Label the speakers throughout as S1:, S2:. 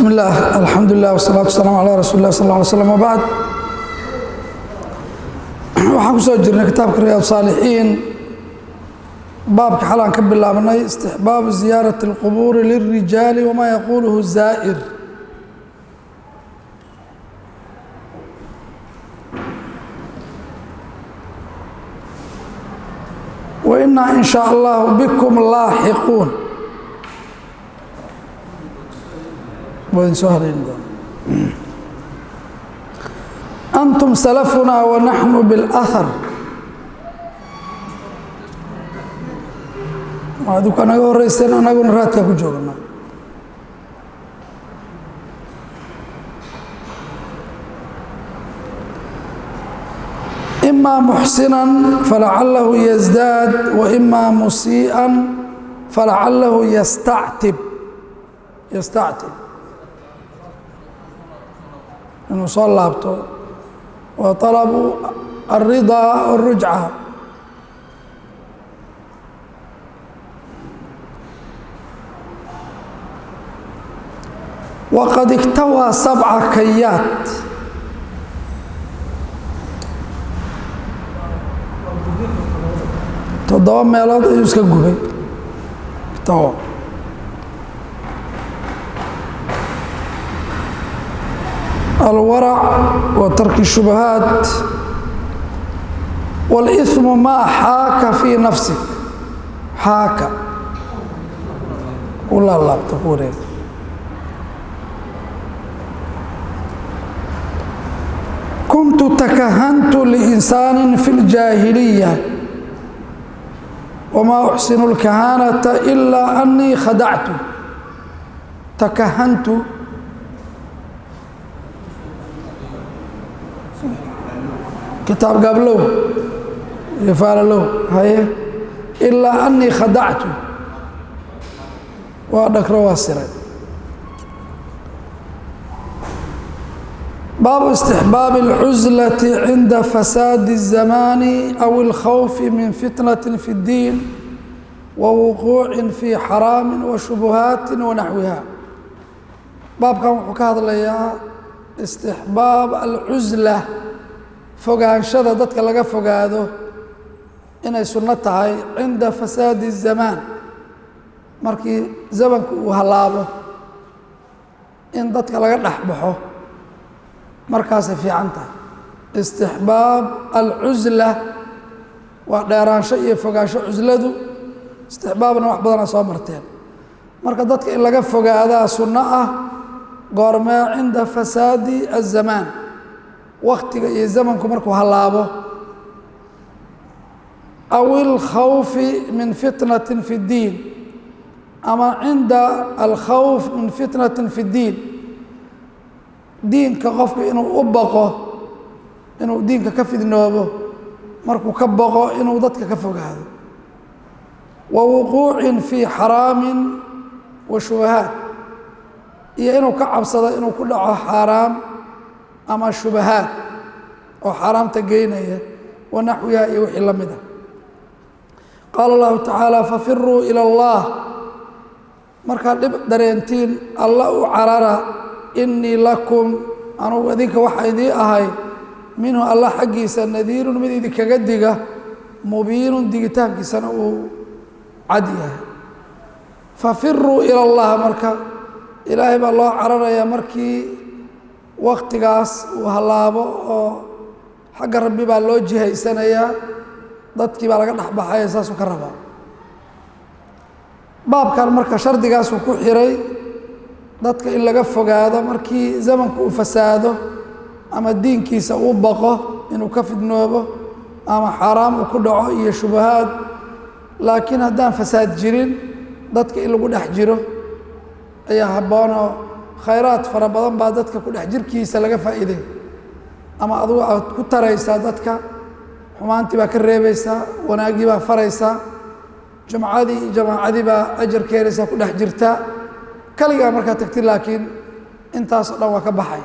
S1: Bismi illaah, alxamdulilah, wasalaatu wasalaamu calaa rasuuli lah sal lla alay slam, wabacd. Waxaan ku soo jirnay kitaabka Riyaad Saalixiin, baabka xalaan ka bilaabnay, istixbaabu ziyaarati اlqubuuri lilrijaali wamaa yaquuluhu zaa'ir. Wa inaa in shaa allahu bikum laaxiquun. Waa idin soo haleeli doona. Antum salafunaa wa naxnu biاlahar. Adinku naga horeyseen, anaguna raadkaa ku joognaa. Ima muxsina falacalahu yazdaad, wa ima musii'an falacalahu yastactib. Yastactib, inuu soo laabto, wa طalabu الridaa wالrujca. Waqad اktawaa sabca kayaat. 7 meelood ayuu iska gubay. Iktawa alwarac wa tarki shubahaat. Wاlإثmu maa xaaka fii nafsik. Xaaka, ku laalaabta, ku wareega. Kuntu takahantu liinsaani fi اljaahiliya, wmaa uxsinu اlkahaanata ilaa anii khadactu. Takahantu, kitaab gaablow iyo faalalow haye. Ilaa anii khadactu, waa dhagro, waa siray. Baabu istixbaabi اlcuslati cinda fasaadi الzamaani aw اlkhawfi min fitnati fi اddiin wa wuquucin fii xaraami wa shubuhaati wanaxwiha. Baabkan wuxuu ka hadlayaa istixbaab alcusla, fogaanshada dadka laga fogaado, inay sunno tahay cinda fasaadi الzamaan, markii zamanku uu halaabo, in dadka laga dhex baxo markaasay fiican tahay. Istixbaab alcusla waa dheeraansho iyo fogaansho. Cusladu istixbaabna wax badanaa soo marteen. Marka dadka in laga fogaadaa sunno ah. Goormee? Cinda fasaadi aلzamaan, waktiga iyo zamanku markuu halaabo, aw ilkhawfi min fitnati fi اddiin, ama cinda alkhawf min fitnati fi اddiin, diinka qofku inuu u baqo, inuu diinka ka fidnoobo markuu ka baqo, inuu dadka ka fogaado, wa wuquucin fii xaraamin wa shubahaat, iyo inuu ka cabsado inuu ku dhaco xaaraam ama shubahaad oo xaaraamta geynaya, wa naxwiha, iyo wixii la mid ah. Qaala allahu tacaala: fafiruu ila allah. Markaad dhib dareentiin, alla u carara. Inii lakum, anugu idinka waxaa idii ahay, minhu, alla xaggiisa, nadiirun, mid idinkaga diga, mubiinun, digitaankiisana uu cad yahay. Fafiruu ila allah. Marka ilaahay baa loo cararayaa markii waktigaas uu hallaabo, oo xagga rabbi baa loo jihaysanayaa, dadkii baa laga dhexbaxaya, saasuu ka rabaa baabkan. Marka shardigaasuu ku xiray dadka in laga fogaado markii zamanku uu fasaado, ama diinkiisa uu baqo inuu ka fidnoobo ama xaaraam uu ku dhaco iyo shubahaad. Laakiin haddaan fasaad jirin, dadka in lagu dhex jiro ayaa habboonoo khayraad fara badan baa dadka ku dhex jirkiisa laga faa'iiday, ama adugu aad ku taraysaa dadka, xumaantii baa ka reebaysaa, wanaaggii baa faraysaa, jumcadii iyo jamaacadii baa ajar keenaysaa ku dhex jirtaa kaligaa markaa tagtid. Laakiin intaasoo dhan waa ka baxaya.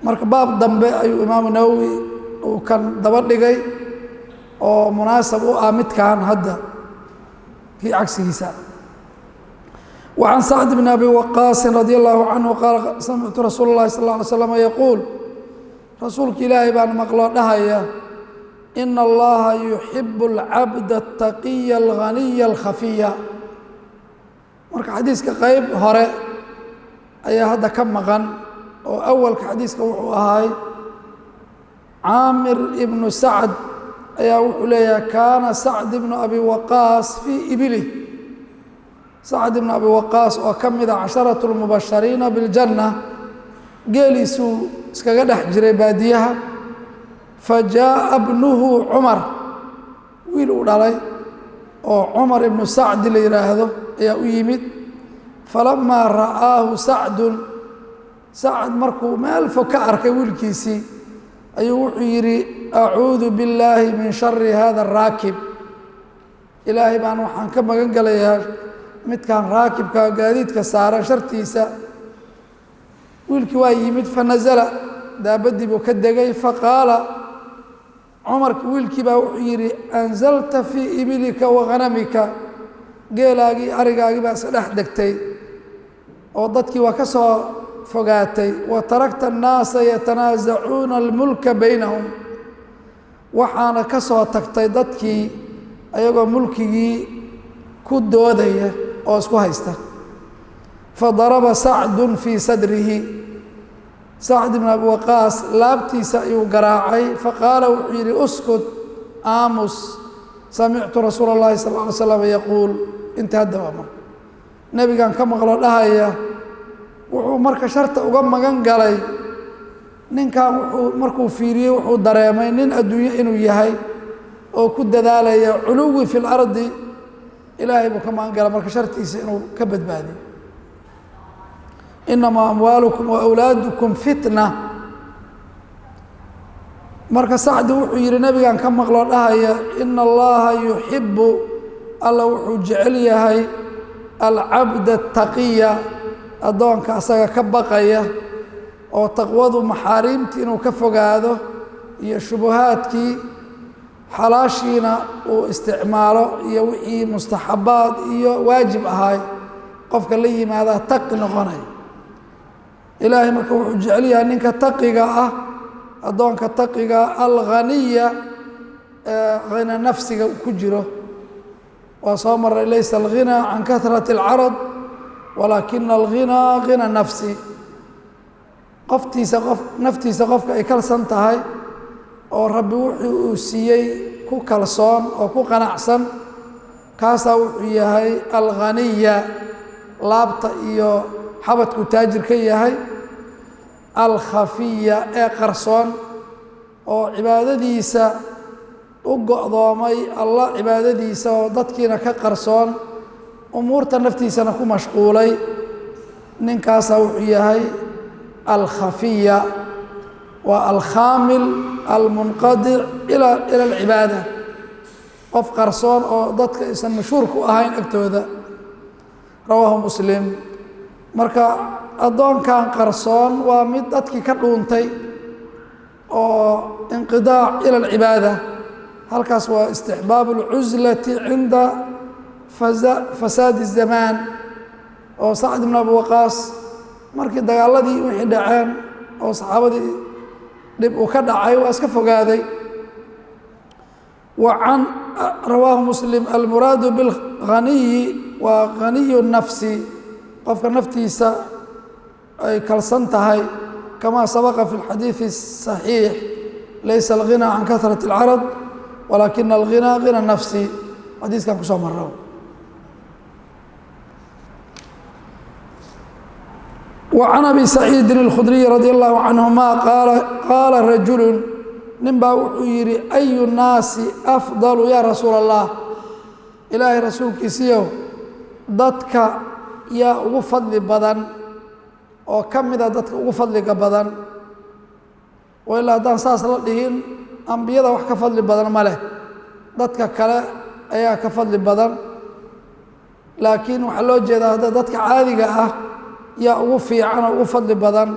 S1: Marka baab dambe ayuu Imaamu Nawowi uu kan daba dhigay oo munaasab u ah midkan hadda, kii cagsigiisa. Wacan Sacd bni Abi Waqaasin radi allahu canhu qaala samictu rasuula اllahi sal اlla alay slam yaquul, rasuulka ilaahay baan maqloo dhahaya, ina allaha yuxibu alcabda altaqiya alghaniya alkhafiya. Marka xadiiska qeyb hore ayaa hadda ka maqan, oo awalka xadiiska wuxuu ahay Caamir ibnu Sacd ayaa wuxuu leeyahay kaana Sacd ibnu Abi Waqaas fii ibilih. Sacd ibnu Abi Waqaas oo ka mida casharatu lmubashariina biljanna, geeliisuu iskaga dhex jiray baadiyaha. Fa jaaءa bnuhu Cumar, wiil uu dhalay oo Cumar ibnu Sacdi la yidhaahdo ayaa u yimid. Falamaa ra'aahu Sacdun, Sacd markuu meel fog ka arkay wiilkiisii, ayuu wuxuu yidhi acuudu billaahi min shari hada araakib, ilaahay baan waxaan ka magan gelayaa midkan raakibka gaadiidka saaran shartiisa. Wiilkii waa yimid, fanasala, daabaddii buu ka degay. Faqaala Cumarki, wiilkii baa wuxuu yidhi anzalta fii ibilika wa ghanamika, geelaagii arigaagii baa iska dhex degtay oo dadkii waa ka soo fogaatay. Wa tarakta annaasa yatanaasacuuna almulka baynahum, waxaana ka soo tagtay dadkii ayagoo mulkigii ku doodaya oo isku haysta. Fadaraba Sacdun fii sadrihi, Sacd ibn Abi Waqaas laabtiisa ayuu garaacay. Faqaala wuxuu yidhi uskut, aamus, samictu rasuula اllahi sal lla alay slam yaquul. Inta hadda waa marka nebigan ka maqlo dhahaya, wuxuu marka sharta uga magan galay ninkan, wuxuu markuu fiiriyey wuxuu dareemay nin adduunyo inuu yahay oo ku dadaalaya culuwi fi lardi. Ilaahay buu ka magan galay marka shartiisa inuu ka badbaadiyo. Inamaa amwaalukum wa awlaadukum fitna. Marka Sacdi wuxuu yidhi nebigan ka maqloo dhahaya ina allaha yuxibu, alla wuxuu jecel yahay alcabda ataqiya, addoonka asaga ka baqaya, oo taqwadu maxaariimtii inuu ka fogaado iyo shubuhaadkii, xalaashiina uu isticmaalo iyo wixii mustaxabaad iyo waajib ahaay qofka la yimaadaa taqi noqonaya. Ilaahay marka wuxuu jecel yahay ninka taqiga ah, addoonka taqiga alghaniya ee khina nafsiga ku jiro. Waa soo maray laysa alghinaa can kahrati alcarad walaakina alghinaa ghina nafsi. Qoftiisa qof naftiisa qofka ay kalsan tahay oo Rabbi wuxuu uu siiyey ku kalsoon oo ku qanacsan, kaasaa wuxuu yahay alghaniya, laabta iyo xabadku taajir ka yahay, alkhafiya ee qarsoon oo cibaadadiisa u go'doomay Allah cibaadadiisa, oo dadkiina ka qarsoon, umuurta naftiisana ku mashquulay. Ninkaasaa wuxuu yahay alkhafiya, waa alkhaamil almunqadic ila alcibaada, qof qarsoon oo dadka aysan mashhuur ku ahayn agtooda. Rawaahu Muslim. Marka addoonkan qarsoon waa mid dadkii ka dhuuntay oo inqidaac ila alcibaada. Halkaas waa istixbaab alcuslati cinda fasaadi الzamaan, oo Sacd ibn Abi Waqaas markii dagaaladii wixii dhaceen oo saxaabadii dhib uu ka dhacay waa iska fogaaday. An rawaahu Muslim. Almuraadu bilghaniyi waa ghaniyu nafsi, qofka naftiisa ay kalsan tahay, kama sabaqa fi اlxadiiثi الصaxiix laysa alghinaa can kahraة اlcarad walaakina alghinaa ghina nafsi, xadiiskan kusoo maro. وعن أbي سacيidi الkخdري رadي الlaه canهuma qaala rajulu, nin baa wuxuu yihi أyu الnaasi أfضل ya rasuul الlah, ilaahay rasuulkiisiyow, dadka yaa ugu fadli badan oo ka mida dadka ugu fadliga badan? Ilaa haddaan saas la dhihin ambiyada wax ka fadli badan ma leh, dadka kale ayaa ka fadli badan, laakiin waxaa loo jeedaa hadda dadka caadiga ah yaa ugu fiican oo ugu fadli badan.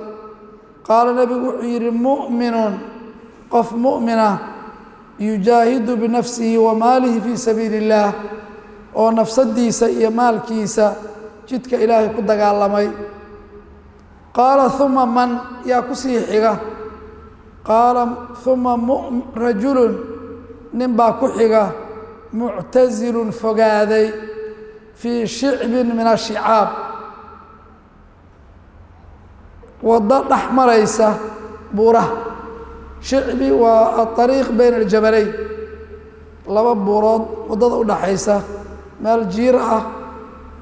S1: Qaala nebigu wuxuu yidhi mu'minun, qof mu'mina, yujaahidu binafsihi wa maalihi fii sabiili illaah, oo nafsadiisa iyo maalkiisa jidka Ilaahay ku dagaalamay. Qaala uma man, yaa ku sii xiga? Qaala uma rajulun, nin baa ku xiga, muctasilun fogaaday, fii shicbin min ashicaab, waddo dhex maraysa buuraha. Shicbi waa aariiq bayna aljabalayn, laba buurood waddada u dhaxaysa, meel jiir ah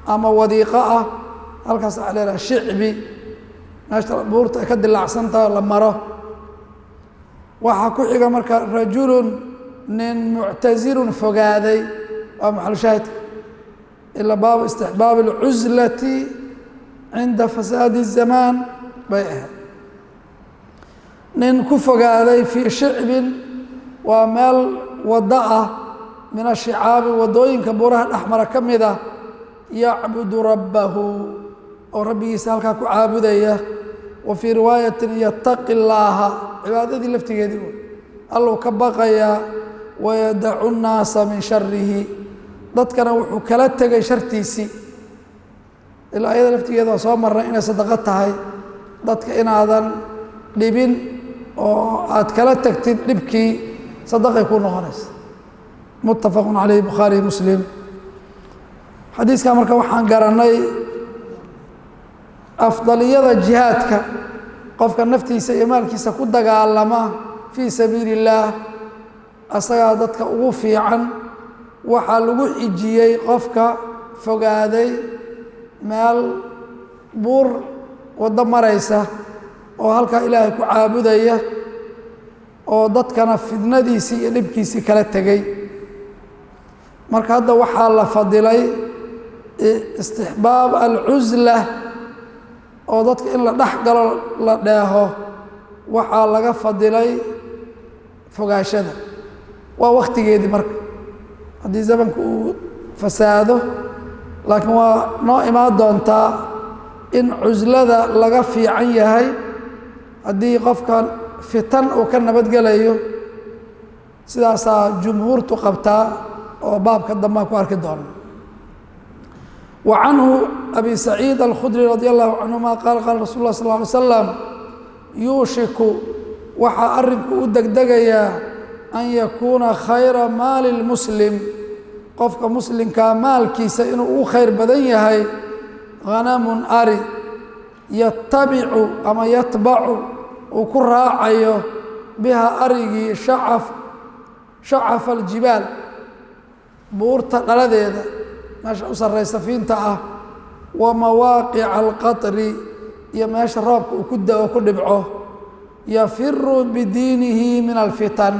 S1: ama wadiiqo ah, halkaas waxaa leedaha shicbi, meesha buurta ay ka dilaacsan tahay oo la maro. Waxaa ku xiga marka rajulun, nin muctasilun fogaaday, waa maxalushaahidka, ilaa baabu istixbaabi alcuslati cinda fasaadi الzamaan bay ahayd. Nin ku fogaaday fii shicbin, waa meel waddo ah, min ashicaabi, waddooyinka buuraha dhexmara ka mid ah, yacbudu rabbahu, oo rabbigiisa halkaa ku caabudaya. Wa fii riwaayatin yataqi llaaha, cibaadadii laftigeedii alluu ka baqayaa. Wayadacu nnaasa min sharihi, dadkana wuxuu kala tegay shartiisii. Ilaa ayada laftigeeda waa soo marnay inay sadaqo tahay, dadka inaadan dhibin oo aad kala tagtid dhibkii, sadaqay ku noqonaysa. Muttafaqun caleyhi, Bukhaari, Muslim. Xadiiskan marka waxaan garannay afdaliyada jihaadka, qofka naftiisa iyo maalkiisa ku dagaalama fii sabiili illaah asagaa dadka ugu fiican. Waxaa lagu xijiyey qofka fogaaday meel buur waddo maraysa oo halkaa Ilaahay ku caabudaya, oo dadkana fidnadiisii iyo dhibkiisii kala tegey. Marka hadda waxaa la fadilay istixbaab alcusla, oo dadka in la dhex galo la dheeho waxaa laga fadilay fogaashada. Waa waktigeedii marka haddii zamanku uu fasaado, laakiin waa noo imaan doontaa in cuslada laga fiican yahay haddii qofkan fitan uu ka nabadgelayo. Sidaasaa jumhuurtu qabtaa oo baabka dambaan ku arki doona. Wa canhu abi Saciid Alkhudri radi allahu canhuma qaal, qaala rasul lah sal ly slam: yuushiku, waxaa arrinku u degdegayaa, an yakuuna khayra maali lmuslim, qofka muslimkaa maalkiisa inuu ugu khayr badan yahay, hanamun, ari, yatabicu ama yatbacu, uu ku raacayo, biha arigii, shacaf shacafa aljibaal, buurta dhaladeeda meesha u sarraysa fiinta ah, wa mawaaqica alqatri, iyo meesha roobka uu ku da-o ku dhibco, yafiru bidiinihi min alfitan.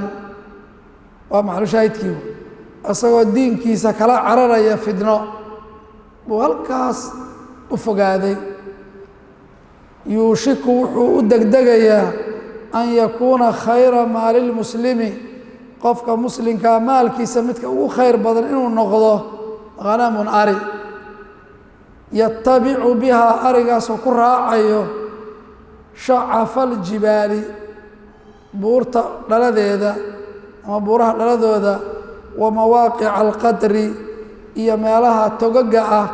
S1: Waa maxalu shaahidkii, isagoo diinkiisa kala cararaya fidno buu halkaas u fogaaday. Yuushiku, wuxuu u degdegayaa, an yakuuna khayra maalilmuslimi, qofka muslimkaa maalkiisa midka ugu khayr badan inuu noqdo, hanamun, ari, yatabicu bihaa, arigaasoo ku raacayo, shacafa aljibaali, buurta dhaladeeda ama buuraha dhaladooda, wa mawaaqica alqadri, iyo meelaha togaga ah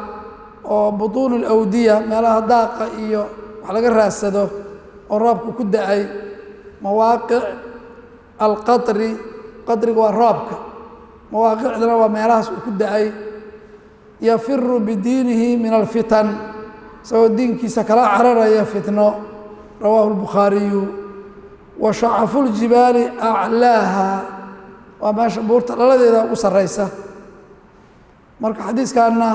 S1: oo butuun alawdiya, meelaha daaqa iyo wax laga raadsado oo roobka ku da-ay. Mawaaqic alqadri, qadriga waa roobka, mawaaqicdana waa meelahaas uu ku da-ay. Yafiru bidiinihi min alfitan, isagoo diinkiisa kala cararaya fitno. Rawaahu lbukhaariyu. Wa shacafu ljibaali aclaaha, waa meesha buurta dhaladeeda ugu sarraysa. Marka xadiiskanna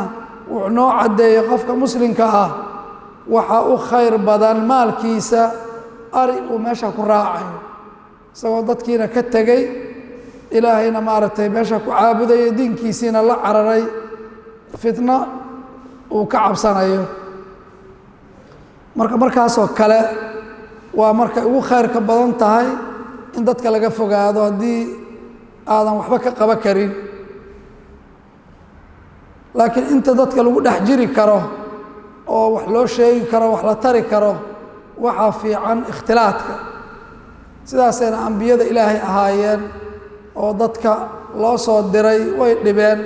S1: wuxuu noo caddeeyey qofka muslimka ah waxaa u khayr badan maalkiisa ari uu meesha ku raacayo, isagoo dadkiina ka tegey, Ilaahayna maaragtay meesha ku caabudaya, diinkiisiina la cararay fitno uu ka cabsanayo. Marka markaasoo kale waa markay ugu khayrka badan tahay in dadka laga fogaado haddii aadan waxba ka qaban karin. Laakiin inta dadka lagu dhex jiri karo oo wax loo sheegi karo, wax la tari karo, waxaa fiican ikhtilaadka. Sidaasayna ambiyada Ilaahay ahaayeen oo dadka loo soo diray way dhibeen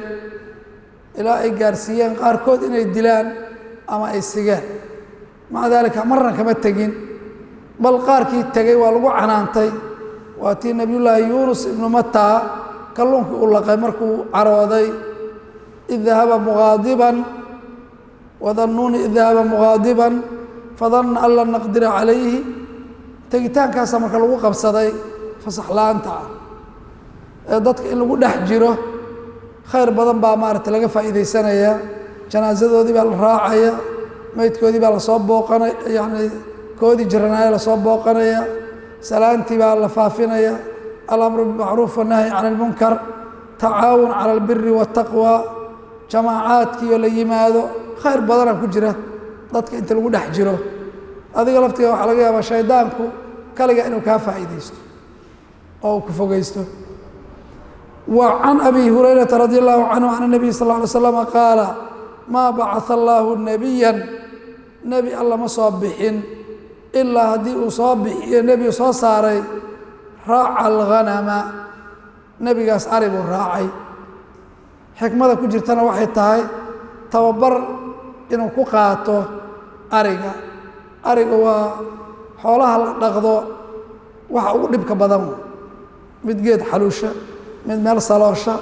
S1: ilaa ay gaarsiiyeen qaarkood inay dilaan. ama ay sigeen. Maca daalika marna kama tegin, bal qaarkii tegey waa lagu canaantay. Waa tii Nebiyullaahi Yuunus ibnu Mataa kalluunkii u laqay markuu carooday, id dahaba muqaadiban wadannuuni id dahaba muqaadiban fadanna an lan naqdira calayhi. Tegitaankaasa marka lagu qabsaday fasax la-aanta ah ee dadka in lagu dhex jiro khayr badan baa maaragtay laga faa'iidaysanaya. Janaasadoodii baa la raacaya, meydkoodii baa lasoo booqanay, yacni koodii jiranaaya lasoo booqanaya, salaantii baa la faafinaya, alamru bilmacruuf wannahyi can ilmunkar, tacaawun cala albiri waataqwa, jamaacaadkiioo la yimaado, khayr badanaa ku jira dadka inta lagu dhex jiro. Adiga laftiga waxaa laga yaabaa shaydaanku kaliga inuu kaa faa'iidaysto oo uu ku fogeysto. Wa can Abi Hurayrata radi allahu canhu can الnabiy sal ه alay slama qaala: maa bacaa allaahu nebiyan, nebi alla ma soo bixin, ilaa haddii uu soo bixiyo nebigu soo saaray, raaca alghanama, nebigaas ari buu raacay. Xikmada ku jirtana waxay tahay tababar inuu ku qaato ariga. Ariga waa xoolaha la dhaqdo waxa ugu dhibka badan, mid geed xaluusha, mid meel saloosha,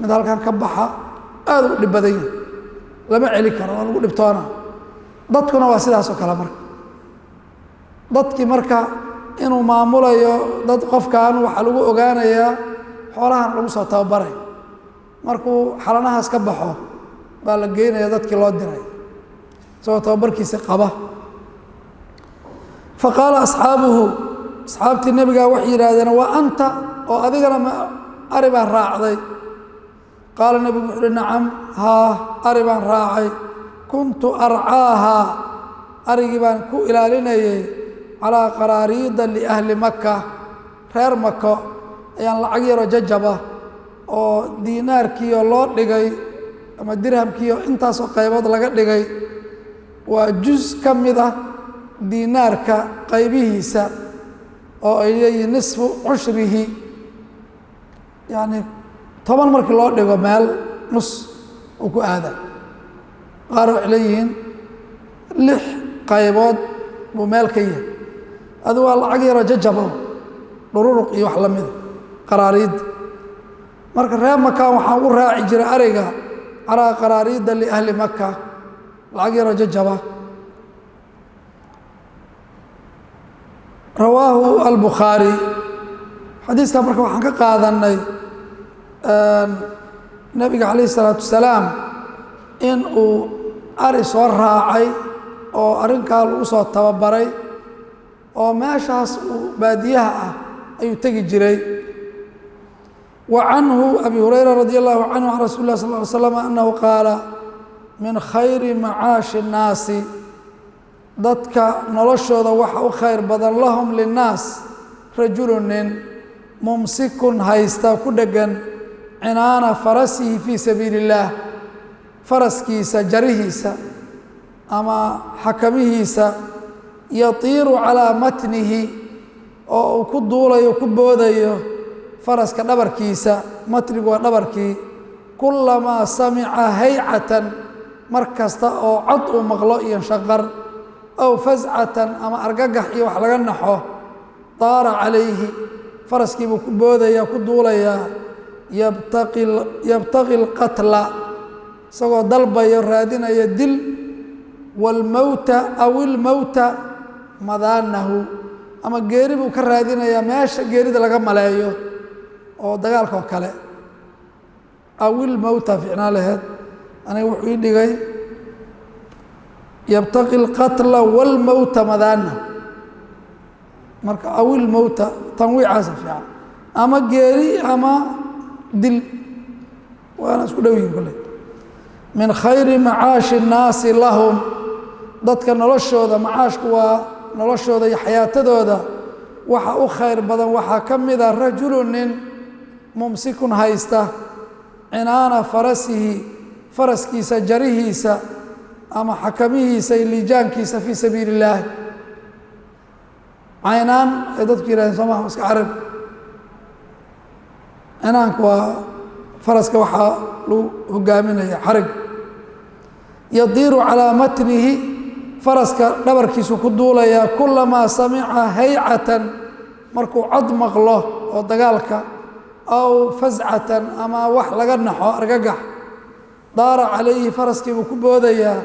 S1: mid halkan ka baxa, aada u dhib badan yahay, lama celi karo, waa lagu dhibtoona. Dadkuna waa sidaas oo kale. Marka dadkii marka inuu maamulayo dad qofkan waxaa lagu ogaanayaa xoolahan lagu soo tababaray. Markuu xalanahaas ka baxo baa la geynaya dadkii loo diray isagoo tababarkiisi qaba. Fa qaala asxaabuhu, asxaabtii nebigaa waxay yidhaahdeen: wa anta, oo adigana ma ari baan raacday? Qaala nebigu wuxu uhi: nacam, haa, ari baan raacay. Kuntu arcaahaa, arigii baan ku ilaalinayay, calaa qaraariida liahli Maka, reer Mako ayaan lacag yaroo jajaba oo diinaarkiioo loo dhigay ama dirhamkiioo intaasoo qaybood laga dhigay, waa juz ka mid ah diinaarka qaybihiisa oo ay leeyihiin nisfu cushrihi, yacni 10 markii loo dhigo meel nus uu ku aada. Qaar waxay leeyihiin lix qaybood buu meel ka yahay. Adi waa lacag yaroo jajabo, dhururuq iyo wax lamida qaraariidda. Marka reer Maka waxaan ugu raaci jiray ariga calaa qaraariidda liahli Maka, lacag yaroo jajaba. Rawaahu Albukhaari. Xadiiskan marka waxaan ka qaadanay nebiga calayh isalaatu wasalaam in uu ari soo raacay oo arrinkaa lagu soo tababaray, oo meeshaas uu baadiyaha ah ayuu tegi jiray. Wa canhu Abi Hurayra radi allahu canhu can rasuuli lah sal ly slam annahu qaala: min khayri macaashi الnaasi, dadka noloshooda waxa u khayr badan, lahum linnaas, rajulu nin, mumsikun haysta, ku dhegan, cinaana farasihi fii sabiili اllaah, faraskiisa jarihiisa ama xakamihiisa, yatiiru calaa matnihi, oo uu ku duulayo, ku boodayo faraska dhabarkiisa. Matnigu waa dhabarkii. Kulamaa samica haycatan, mar kasta oo cod uu maqlo iyo shaqar, aw fascatan ama argagax iyo wax laga naxo, daara calayhi, faraskiibuu ku boodaya, ku duulayaa, yabtaqi alqatla, isagoo dalbayo, raadinaya dil, waalmowta aw ilmowta madaanahu, ama geeri buu ka raadinayaa meesha geerida laga maleeyo oo dagaalka oo kale. Aw ilmowta ficnaa laheed, aniga wuxuu ii dhigay yabtaqi alqatla wاlmowta madaanahu. Marka aw ilmowta tanwiicaasa fiican, ama geeri ama dil, waana isku dhow yihin kolley. Min khayri macaashi الnaasi lahum, dadka noloshooda, macaashku waa noloshooda iyo xayaatadooda, waxa u khayr badan waxaa ka mida rajulu nin, mumsikun haysta, cinaana farasihi, faraskiisa jarihiisa ama xakamihiisa iyo liijaankiisa, fii sabiili illaahi. Caynaan ay dadku yihahdeen soo maha, iska carab. Cinaanku waa faraska waxaa lagu hogaaminaya xarig. Yadiiru calaa matnihi, faraska dhabarkiisu ku duulayaa, kulamaa samica haycatan, markuu cod maqlo oo dagaalka, aw fascatan ama wax laga naxo argagax, daara calayhi, faraskiibuu ku boodayaa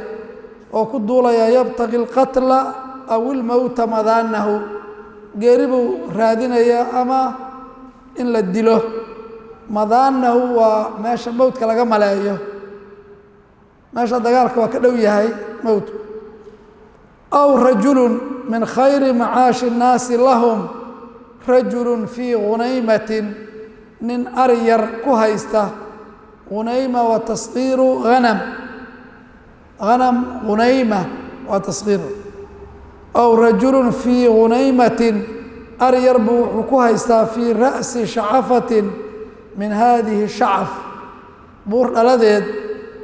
S1: oo ku duulayaa, yabtaqi alqatla aw ilmowta madaanahu, geeri buu raadinayaa ama in la dilo. Madaanahu waa meesha mowdka laga maleeyo, meesha dagaalka waa ka dhow yahay mowdku. Aw rajulu min khayri macaashi الnaasi lahum rajulu fii ghunaymatin, nin ari yar ku haysta. Ghunayma waa taskiiru hanam, hanam ghunayma waa taskiiru. Aw rajulu fii ghunaymatin, ari yar buu wuxuu ku haystaa fii ra'si shacafatin min hadihi shacaf, buur dhaladeed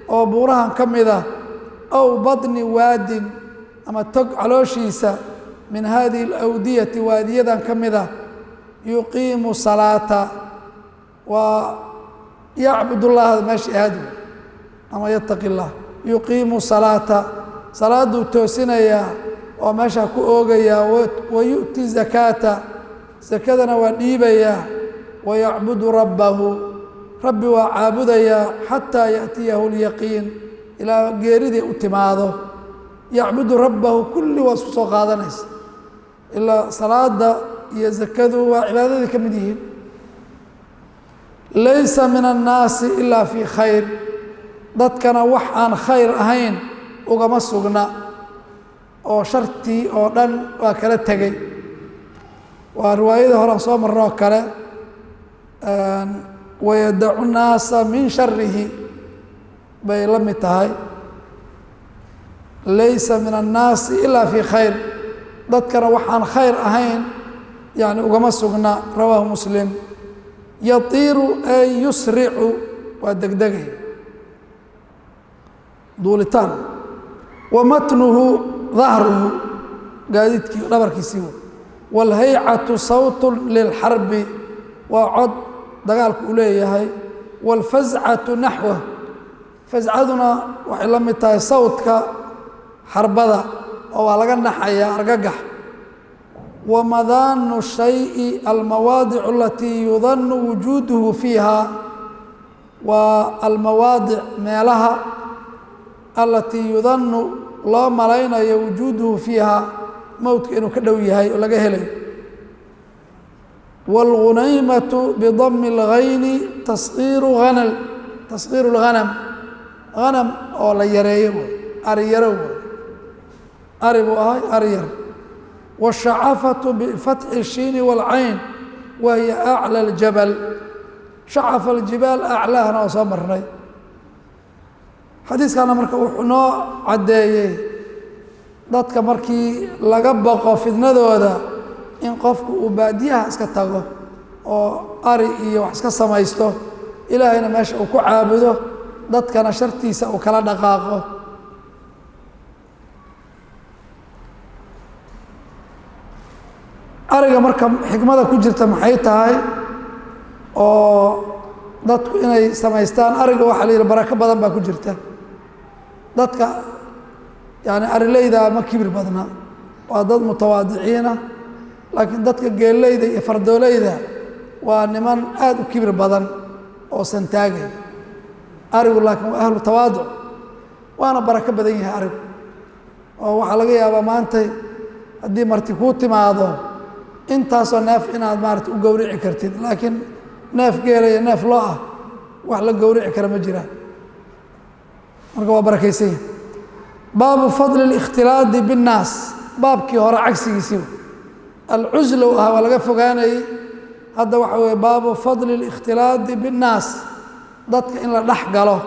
S1: oo buurahan ka mida, aw badni waadin ama tog calooshiisa, min hadihi alawdiyati, waadiyadan ka mida, yuqiimu salaata, waa yacbud llaha meesha ahaad ama yataqi llah, yuqiimu salaata, salaaduu toosinayaa oo meeshaa ku oogayaa, wa yu'ti zakaata, sakadana waa dhiibayaa, wayacbudu rabbahu, rabbi waa caabudayaa, xataa yaأtiyahu اlyaqiin, ilaa geeridii u timaado. Yacbudu rabbahu kulli waa isku soo qaadanaysa, ilaa salaada iyo zakadu waa cibaadadii ka mid yihiin. Laysa min annaasi ilaa fii khayr, dadkana wax aan khayr ahayn ugama sugna, oo shartii oo dhan waa kala tegey. Waa riwaayadii horean soo marno oo kale, wayadacu nnaasa min sharihi bay la mid tahay. Laysa min annaasi ilaa fii khayr, dadkana waxaan khayr ahayn yani ugama sugna. Rawaahu Muslim. Yatiiru ay yusricu, waa degdegay duulitaan. Wa matnuhu dahruhu, gaadiidkii dhabarkiisii. Wاlhaycatu sawt lilxarbi, waa cod dagaalku uu leeyahay. Wاlfascatu naxwa, fascaduna waxay la mid tahay sawdka xarbada oo waa laga naxaya argagax. Wamadaanu shayi almawaadic alatii yudanu wujuuduhu fiiha, waa almawaadic meelaha, alatii yudanu loo malaynayo, wujuuduhu fiiha, mowdka inuu ka dhow yahay oo laga helayo. Wاlgunaymatu bidami اlgayni taskiiru hanal, taskiiru اlghanam, hanam oo la yareeyo, ari yarow, ari buu ahay, ari yar. Wالshacafatu bifatxi الshiini wاlcayn, wahiya aclى اljabal, shacafa aljibaal aclaahna waa soo marnay. Xadiiskana marka wuxuu noo caddeeyey dadka markii laga baqo fidnadooda in qofku uu baadiyaha iska tago oo ari iyo wax iska samaysto, ilaahayna meesha uu ku caabudo, dadkana shartiisa uu kala dhaqaaqo. Ariga marka xikmada ku jirta maxay tahay oo dadku inay samaystaan ariga? Waxaa la yidhi barako badan baa ku jirta. Dadka yani arileyda ma kibir badna, waa dad mutawaadiciina, laakiin dadka geelleyda iyo fardooleyda waa niman aada u kibir badan oo santaagay. Arigu laakiin waa ahlu tawaaduc, waana barako badan yahay arigu, oo waxaa laga yaabaa maantay haddii marti kuu timaado intaasoo neef inaad maarata u gowrici kartid, laakiin neef geela iyo neef loo ah wax la gowrici kara ma jiraan. Marka waa barakaysan yahay. Baabu fadli اlikhtilaadi biاnnaas, baabkii hore cagsigiisii alcuslow ah waa laga fogaanayey. Hadda waxa weeye baabu fadli اlikhtilaadi biاnnaas, dadka in la dhex galo,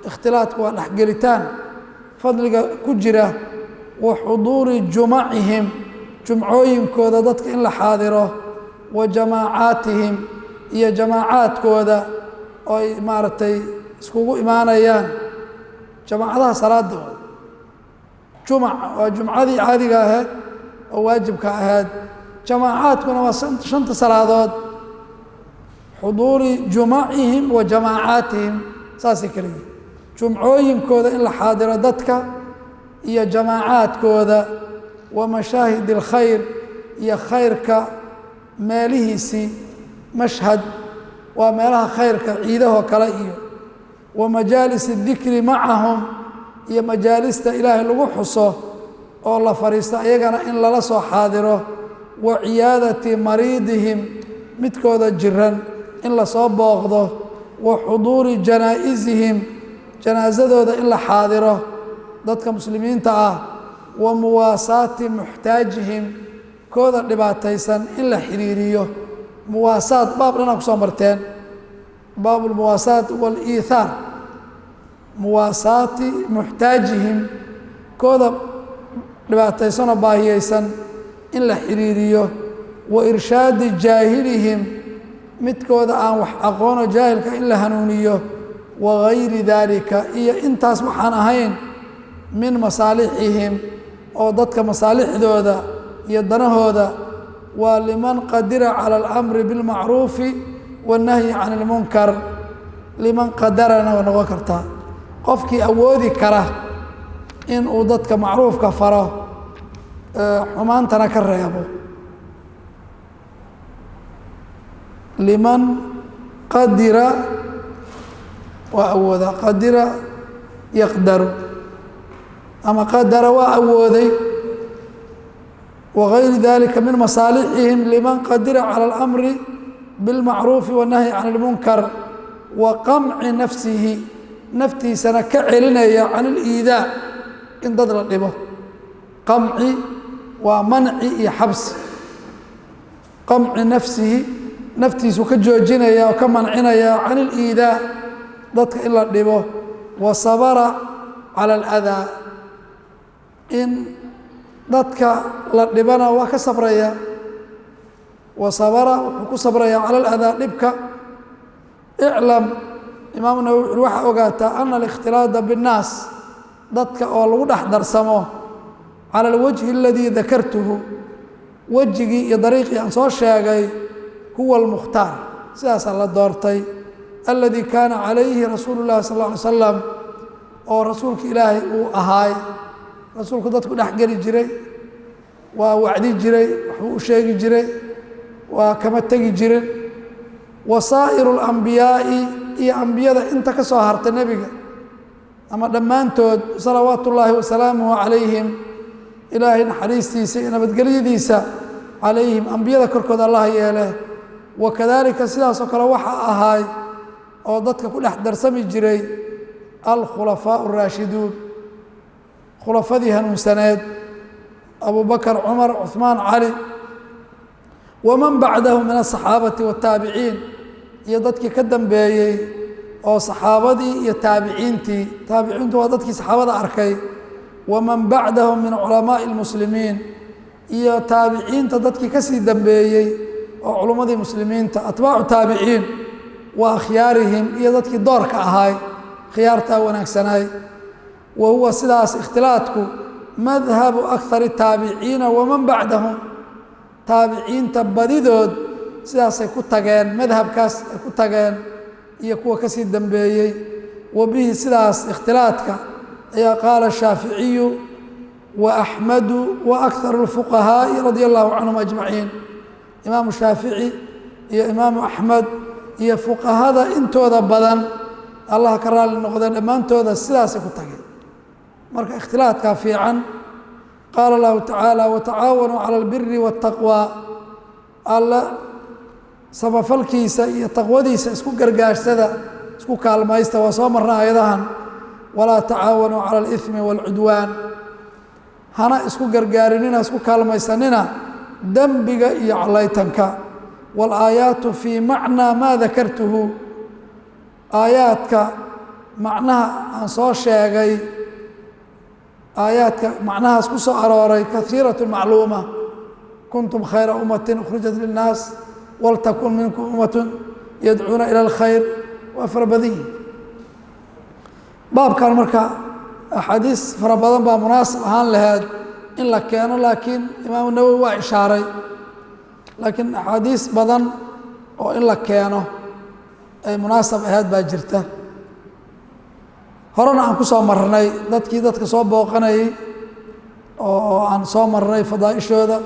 S1: ikhtilaadku waa dhexgelitaan, fadliga ku jira. Wa xuduuri jumacihim, jumcooyinkooda dadka in la xaadiro, wa jamaacaatihim, iyo jamaacaadkooda oo ay maaragtay iskugu imaanayaan jamaacadaha salaada. Jumac waa jumcadii caadiga ahayd oo waajibka ahayd, jamaacaadkuna waa shanta salaadood. Xuduuri jumacihim wa jamaacaatihim saasay kala yihin. Jumcooyinkooda in la xaadiro dadka iyo jamaacaadkooda, wa mashaahid اlkhayr iyo khayrka meelihiisii. Mashhad waa meelaha khayrka, ciidahoo kale, iyo wa majaalis اdikri macahum, iyo majaalista ilaahay lagu xuso oo la fadhiisto, iyagana in lala soo xaadiro. Wa ciyaadati mariidihim, midkooda jiran in lasoo booqdo. Wa xuduuri janaa-isihim, janaasadooda in la xaadiro dadka muslimiinta ah. Wa muwaasaati muxtaajihim, kooda dhibaataysan in la xiriiriyo. Muwaasaat baab dhanaa kusoo marteen, baab lmuwaasaat waliithaar. Muwaasaati muxtaajihim, kooda dhibaataysanoo baahiyeysan in la xiriiriyo. Wa irshaadi jaahilihim, midkooda aan wax aqoonoo jaahilka in la hanuuniyo. Wa gayri daalika, iyo intaas waxaan ahayn, min masaalixihim, oo dadka masaalixdooda iyo danahooda. Waa liman qadira cala alamri bilmacruufi waannahyi can ilmunkar. Liman qadarana waa noqon kartaa, qofkii awoodi kara in uu dadka macruufka faro, xumaantana ka reebo. Liman qadira waa awoodaa, qadira yaqdaru ama qadara waa awooday. Wagayri dalika min masaalixihim liman qadira cala alamri bilmacruufi wannahyi can ilmunkar, wa qamci nafsihi, naftiisana ka celinaya, can iliidaa, in dad la dhibo. Qamci waa manci iyo xabsi. Qamci nafsihi, naftiisu ka joojinaya oo ka mancinaya, can iliidaa, dadka in la dhibo. Wa sabara cala aladaa, in dadka la dhibana waa ka sabraya. Wa sabara, wuxuu ku sabraya, cala aladaa, dhibka. Iclam, imaamu Nawowi wuxu waxaa ogaataa ana alikhtilaada binnaas, dadka oo lagu dhex darsamo, cala alwajhi aladii dakartuhu, wejigii iyo dariiqii aan soo sheegay, huwa almukhtaar, sidaasaa la doortay, aladii kaana calayhi rasuulu llahi sal alla alay slam, oo rasuulka ilaahay uu ahaay. Rasuulku dadku dhex geli jiray, waa wacdi jiray, waxbuu u sheegi jiray, waa kama tegi jirin. Wa saa'iru alambiyaa'i, iyo ambiyada inta ka soo harta nebiga ama dhammaantood, salawaatu ullaahi wasalaamuhu calayhim, ilaahay naxariistiisa iyo nabadgelyadiisa calayhim, ambiyada korkooda allah yeele. Wakadaalika, sidaasoo kale waxaa ahaay oo dadka ku dhex darsami jiray alkhulafaau araashiduun, khulafadii hanuunsaneed, Abu Bakar, Cumar, Cuثmaan, Cali, waman bacdahu min aلصaxaabati waالtaabiciin, iyo dadkii ka dambeeyey oo saxaabadii iyo taabiciintii. Taabiciintu waa dadkii saxaabada arkay. Waman bacdahum min culamaaءi اlmuslimiin, iyo taabiciinta dadkii kasii dambeeyey oo culummadii muslimiinta, atbaacu taabiciin, wa akhyaarihim, iyo dadkii doorka ahaay, khiyaartaa wanaagsanaay. Wa huwa, sidaas ikhtilaadku, madhabu akari taabiciina waman bacdahum, taabiciinta badidood sidaasay ku tageen, madhabkaas ay ku tageen iyo kuwa kasii dambeeyey. Wa bihi, sidaas ikhtilaadka ayaa, qaala Shaaficiyu wa Axmedu wa akharu اlfuqahaa'i radia allahu canhum ajmaciin. Imaamu Shaafici iyo Imaamu Axmed iyo fuqahada intooda badan, Allah ka raali noqdeen dhammaantooda, sidaasay ku tageen. Marka ikhtilaadkaa fiican. Qaala allahu tacaala: watacaawanuu cala albiri waاtaqwa. Alla samafalkiisa iyo taqwadiisa isku gargaarsada, isku kaalmaysta. Waa soo marna ayadahan. Walaa tacaawanuu cala alimi wاlcudwaan, hana isku gargaarinina, isku kaalmaysanina dembiga iyo calaytanka. Wاlaayaatu fii macnaa maa dakartuhu, aayaadka macnaha aan soo sheegay, aayaadka macnahaas ku soo arooray, kaiiraة macluuma. Kuntum khayra ummati ukhrijat linnaas, waltakun minkum ummat yadcuuna ilى اlkhayr. Waa fara badan yihin baabkan. Marka axaadiis fara badan baa munaasib ahaan laheyd in la keeno, laakiin Imaamu Nawowi waa ishaaray. Laakiin axaadiis badan oo in la keeno ay munaasab ahayd baa jirta. Horena aan ku soo marnay dadkii dadka soo booqanayay oo aan soo marnay fadaa'ishooda,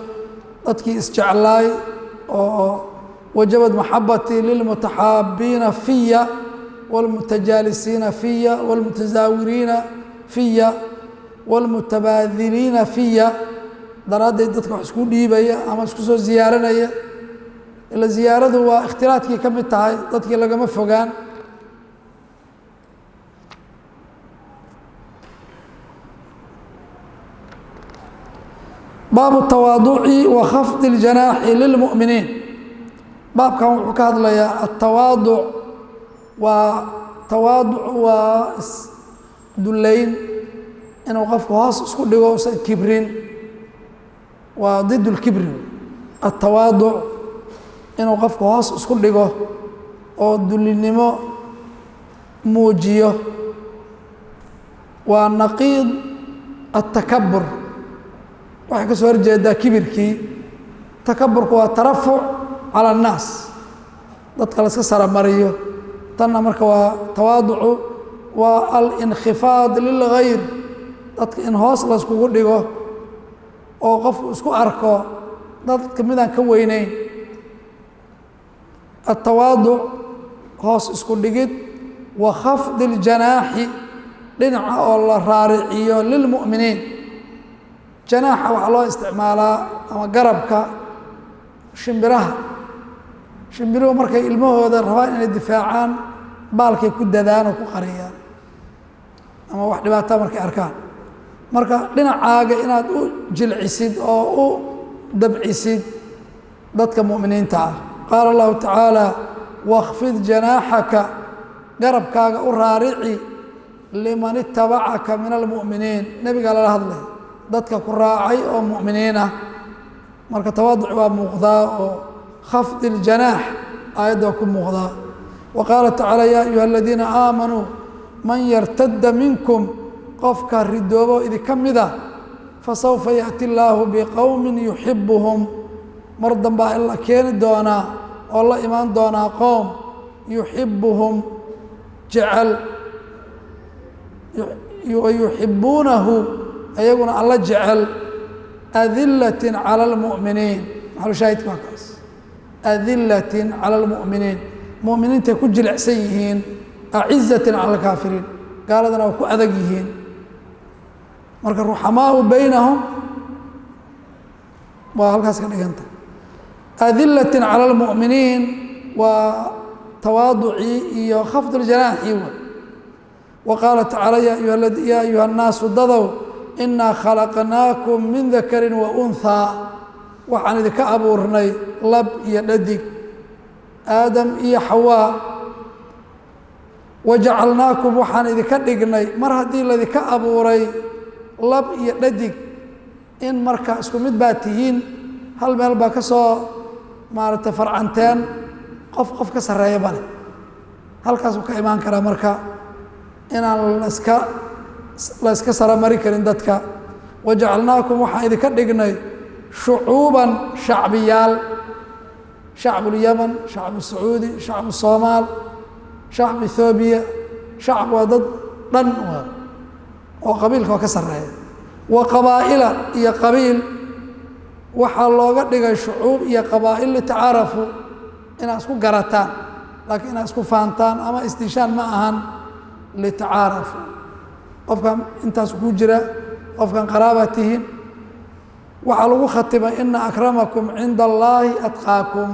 S1: dadkii isjeclaay oo wajabad maxabatii lilmutaxaabiina fiya wاlmutajaalisiina fiya wاlmutasaawiriina fiya wاlmutabaadiliina fiya, daraaddeed dadka wax isku dhiibaya ama isku soo ziyaaranaya. Ila ziyaaradu waa ikhtilaadkii ka mid tahay, dadkii lagama fogaan. Baabu tawaaduci wa khafdi اljanaaxi lilmu'miniin. Baabkan wuxuu ka hadlayaa atawaaduc. Waa tawaaduc, waa isdullayn, inuu qofku hoos isku dhigo, usan kibrin. Waa did اlkibri atawaaduc, inuu qofku hoos isku dhigo oo dullinimo muujiyo. Waa naqiid aلtakabur, waxay ka soo horjeedaa kibirkii. Takaburku waa tarafuc calى الnaas, dadka la iska saramariyo. Tanna marka waa tawaaducu, waa alinkhifaad lilgayr, dadka in hoos layskugu dhigo oo qofku isku arko dadka midaan ka weyneyn. Altawaaduc, hoos isku dhigid, wa khafdi اljanaaxi, dhinaca oo la raariciyo, lilmu'miniin. Janaaxa waxaa loo isticmaalaa ama garabka shimbiraha. Shimbiruhu markay ilmahooda rabaan inay difaacaan, baalkay ku dadaan oo ku qariyaan ama wax dhibaataa markay arkaan. Marka dhinacaaga inaad u jilcisid oo u dabcisid dadka mu'miniinta ah. Qaala allahu tacaala: wakhfid janaaxaka, garabkaaga u raarici, liman itabacaka min almu'miniin. Nebigaa lala hadlay, dadka ku raacay oo mu'miniin ah. Marka tawaaduc waa muuqdaa oo khafdi iljanaax aayadda waa ku muuqdaa. Wa qaala tacaala: yaa ayuha aladiina aamanuu man yartadda minkum, qofka ridoobo idinka mida, fasawfa yaأti illaahu biqowmin yuxibuhum, mar dambaa la keeni doonaa oo la imaan doonaa qowm yuxibuhum jecel, wa yuxibuunahu, ayaguna alla jecel, adilatin calى اlmu'miniin. Maxalushaahidka waa kaas, adilatin calى اlmu'miniin, mu'miniintay ku jilicsan yihiin, acizatin cala alkaafiriin, gaaladana waa ku adag yihiin. Marka ruxamaau baynahum waa halkaas ka dhiganta. Adilatin cala اlmu'miniin waa tawaaducii iyo khafd ljanaaxi. Wa qaala tacaala: yaa ayuha الnaasu, dadow, inaa khalaqnaakum min dakarin wa unhaa, waxaan idinka abuurnay lab iyo dhadig, aadam iyo xawaa. Wajacalnaakum, waxaan idinka dhignay. Mar haddii laydinka abuuray lab iyo dhadig, in marka isku mid baa tihiin, hal meel baa ka soo maaragtay farcanteen, qof qof ka sarreeya male, halkaasuu ka imaan karaa. Marka inaan la iska saramari karin dadka. Wajacalnaakum, waxaan idinka dhignay, shucuuban, shacbiyaal, shacbu lyaman, shacbu sacuudi, shacbu soomaal, shacbu ethoobiya. Shacab waa dad dhan waa oo qabiilka waa ka sarreeya. Wa qabaa'ila iyo qabiil. Waxaa looga dhigay shucuub iyo qabaa'il litacaarafu, inaad isku garataan, laakiin inaad isku faantaan ama isdishaan ma ahan. Litacaarafu, qofkan intaas ku jira, qofkan qaraabaa tihiin. Waxaa lagu khatimay: ina akramakum cinda allaahi atqaakum.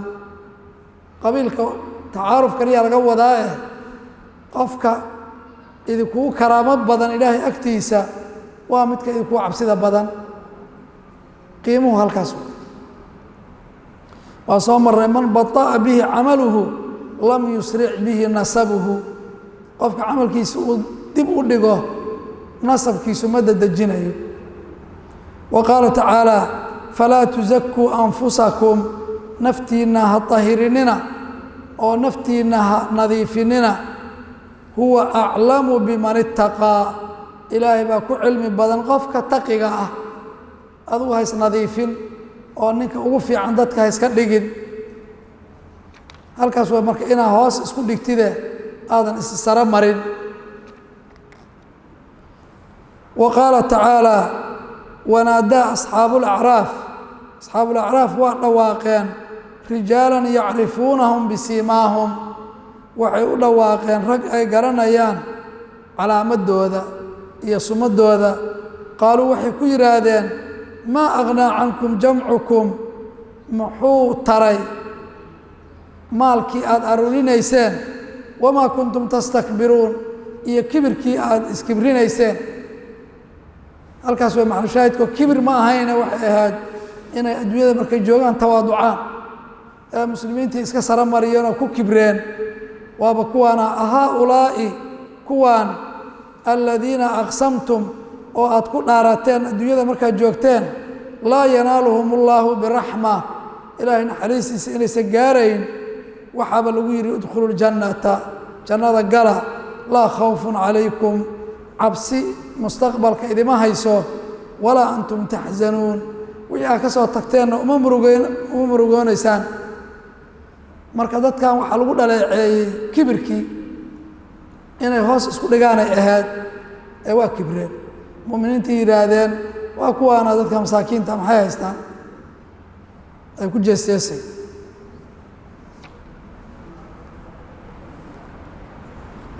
S1: Qabiilka tacaaruf kaliyaa laga wadaa eh, qofka idinkugu karaamo badan ilaahay agtiisa waa midka idinkugu cabsida badan. Qiimuhu halkaas waa soo marnay: man baطa'a bihi camaluhu lam yusric bihi nasabuhu. Qofka camalkiisa uu dib u dhigo, nasabkiisu ma dedejinayo. Wa qaala tacaalى: falaa tuzakuu anfusakum, naftiinna ha tahirinina oo naftiinna ha nadiifinina, huwa aclamu biman itaqaa, ilaahay baa ku cilmi badan qofka taqiga ah. Adugu ha isnadiifin oo ninka ugu fiican dadka ha iska dhigin. Halkaas waa marka inaa hoos isku dhigtide, aadan is saro marin. Wa qaala tacaalaa wanaadaa asxaabu lacraaf, asxaabuulacraaf waa dhawaaqeen, rijaalan yacrifuunahum bisiimaahum, waxay u dhawaaqeen rag ay garanayaan calaamadooda iyo sumadooda. Qaaluu waxay ku yidhaahdeen maa aghnaa cankum jamcukum, muxuu taray maalkii aada aruurinayseen, wamaa kuntum tastakbiruun, iyo kibirkii aada iskibrinayseen. Halkaas waa maxalushaahidko, kibir ma ahayne waxay ahayd inay adduunyada markay joogaan tawaaducaan, ee muslimiintii iska sara mariyeen oo ku kibreen. Waaba kuwaana haaulaa'i kuwaan aladiina aqsamtum, oo aad ku dhaarateen adduunyada markaad joogteen, laa yanaaluhum اllaahu biraxma, ilaahay naxariistiisa inaysan gaarayn. Waxaaba lagu yidhi idkhulu ljannata, jannada gala, laa khawfun calaykum, cabsi mustaqbalka idima hayso, walaa antum taxzanuun, wixii aad ka soo tagteenna uma murugoonaysaan. Marka dadkan waxaa lagu dhaleeceeyey kibirkii, inay hoos isku dhigaanay ahayd ee waa kibreen. Muminiintii yidhaahdeen waa kuwaana dadka masaakiinta maxay haystaan, ay ku jeesjeesay.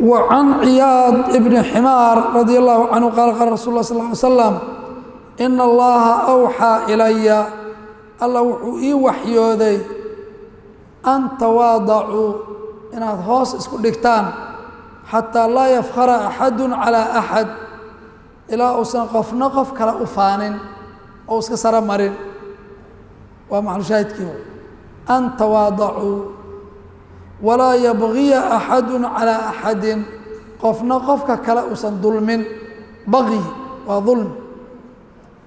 S1: Wa can Ciyaad ibni Ximaar radia allahu canhu qaala qaala rasul lah sal ly slam ina allaha awxaa ilaya, alla wuxuu ii waxyooday an tawaadacuu, inaad hoos isku dhigtaan, xataa laa yafkhara axadu calaa axad, ilaa uusan qofna qof kale u faanin oo iska saro marin. Waa maxalushaahidkii, an tawaadacuu walaa yabgiya axadu calaa axadin, qofna qofka kale uusan dulmin. Baqyi waa dulmi.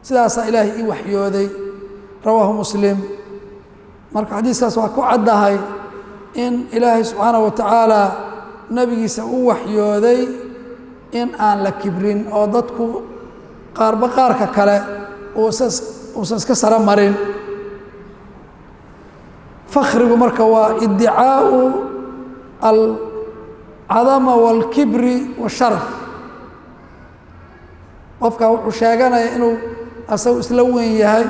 S1: Sidaasaa ilaahay ii waxyooday. Rawaahu Muslim. Marka xadiiskaas waa ku caddahay in Ilaahay subxaanaه wa tacaala nebigiisa u waxyooday in aan la kibrin oo dadku qaarba qaarka kale uusan iska saro marin. Fakrigu marka waa iddicaau alcadama wاlkibri waالsharaf. Qofka wuxuu sheeganaya inuu asagu isla weyn yahay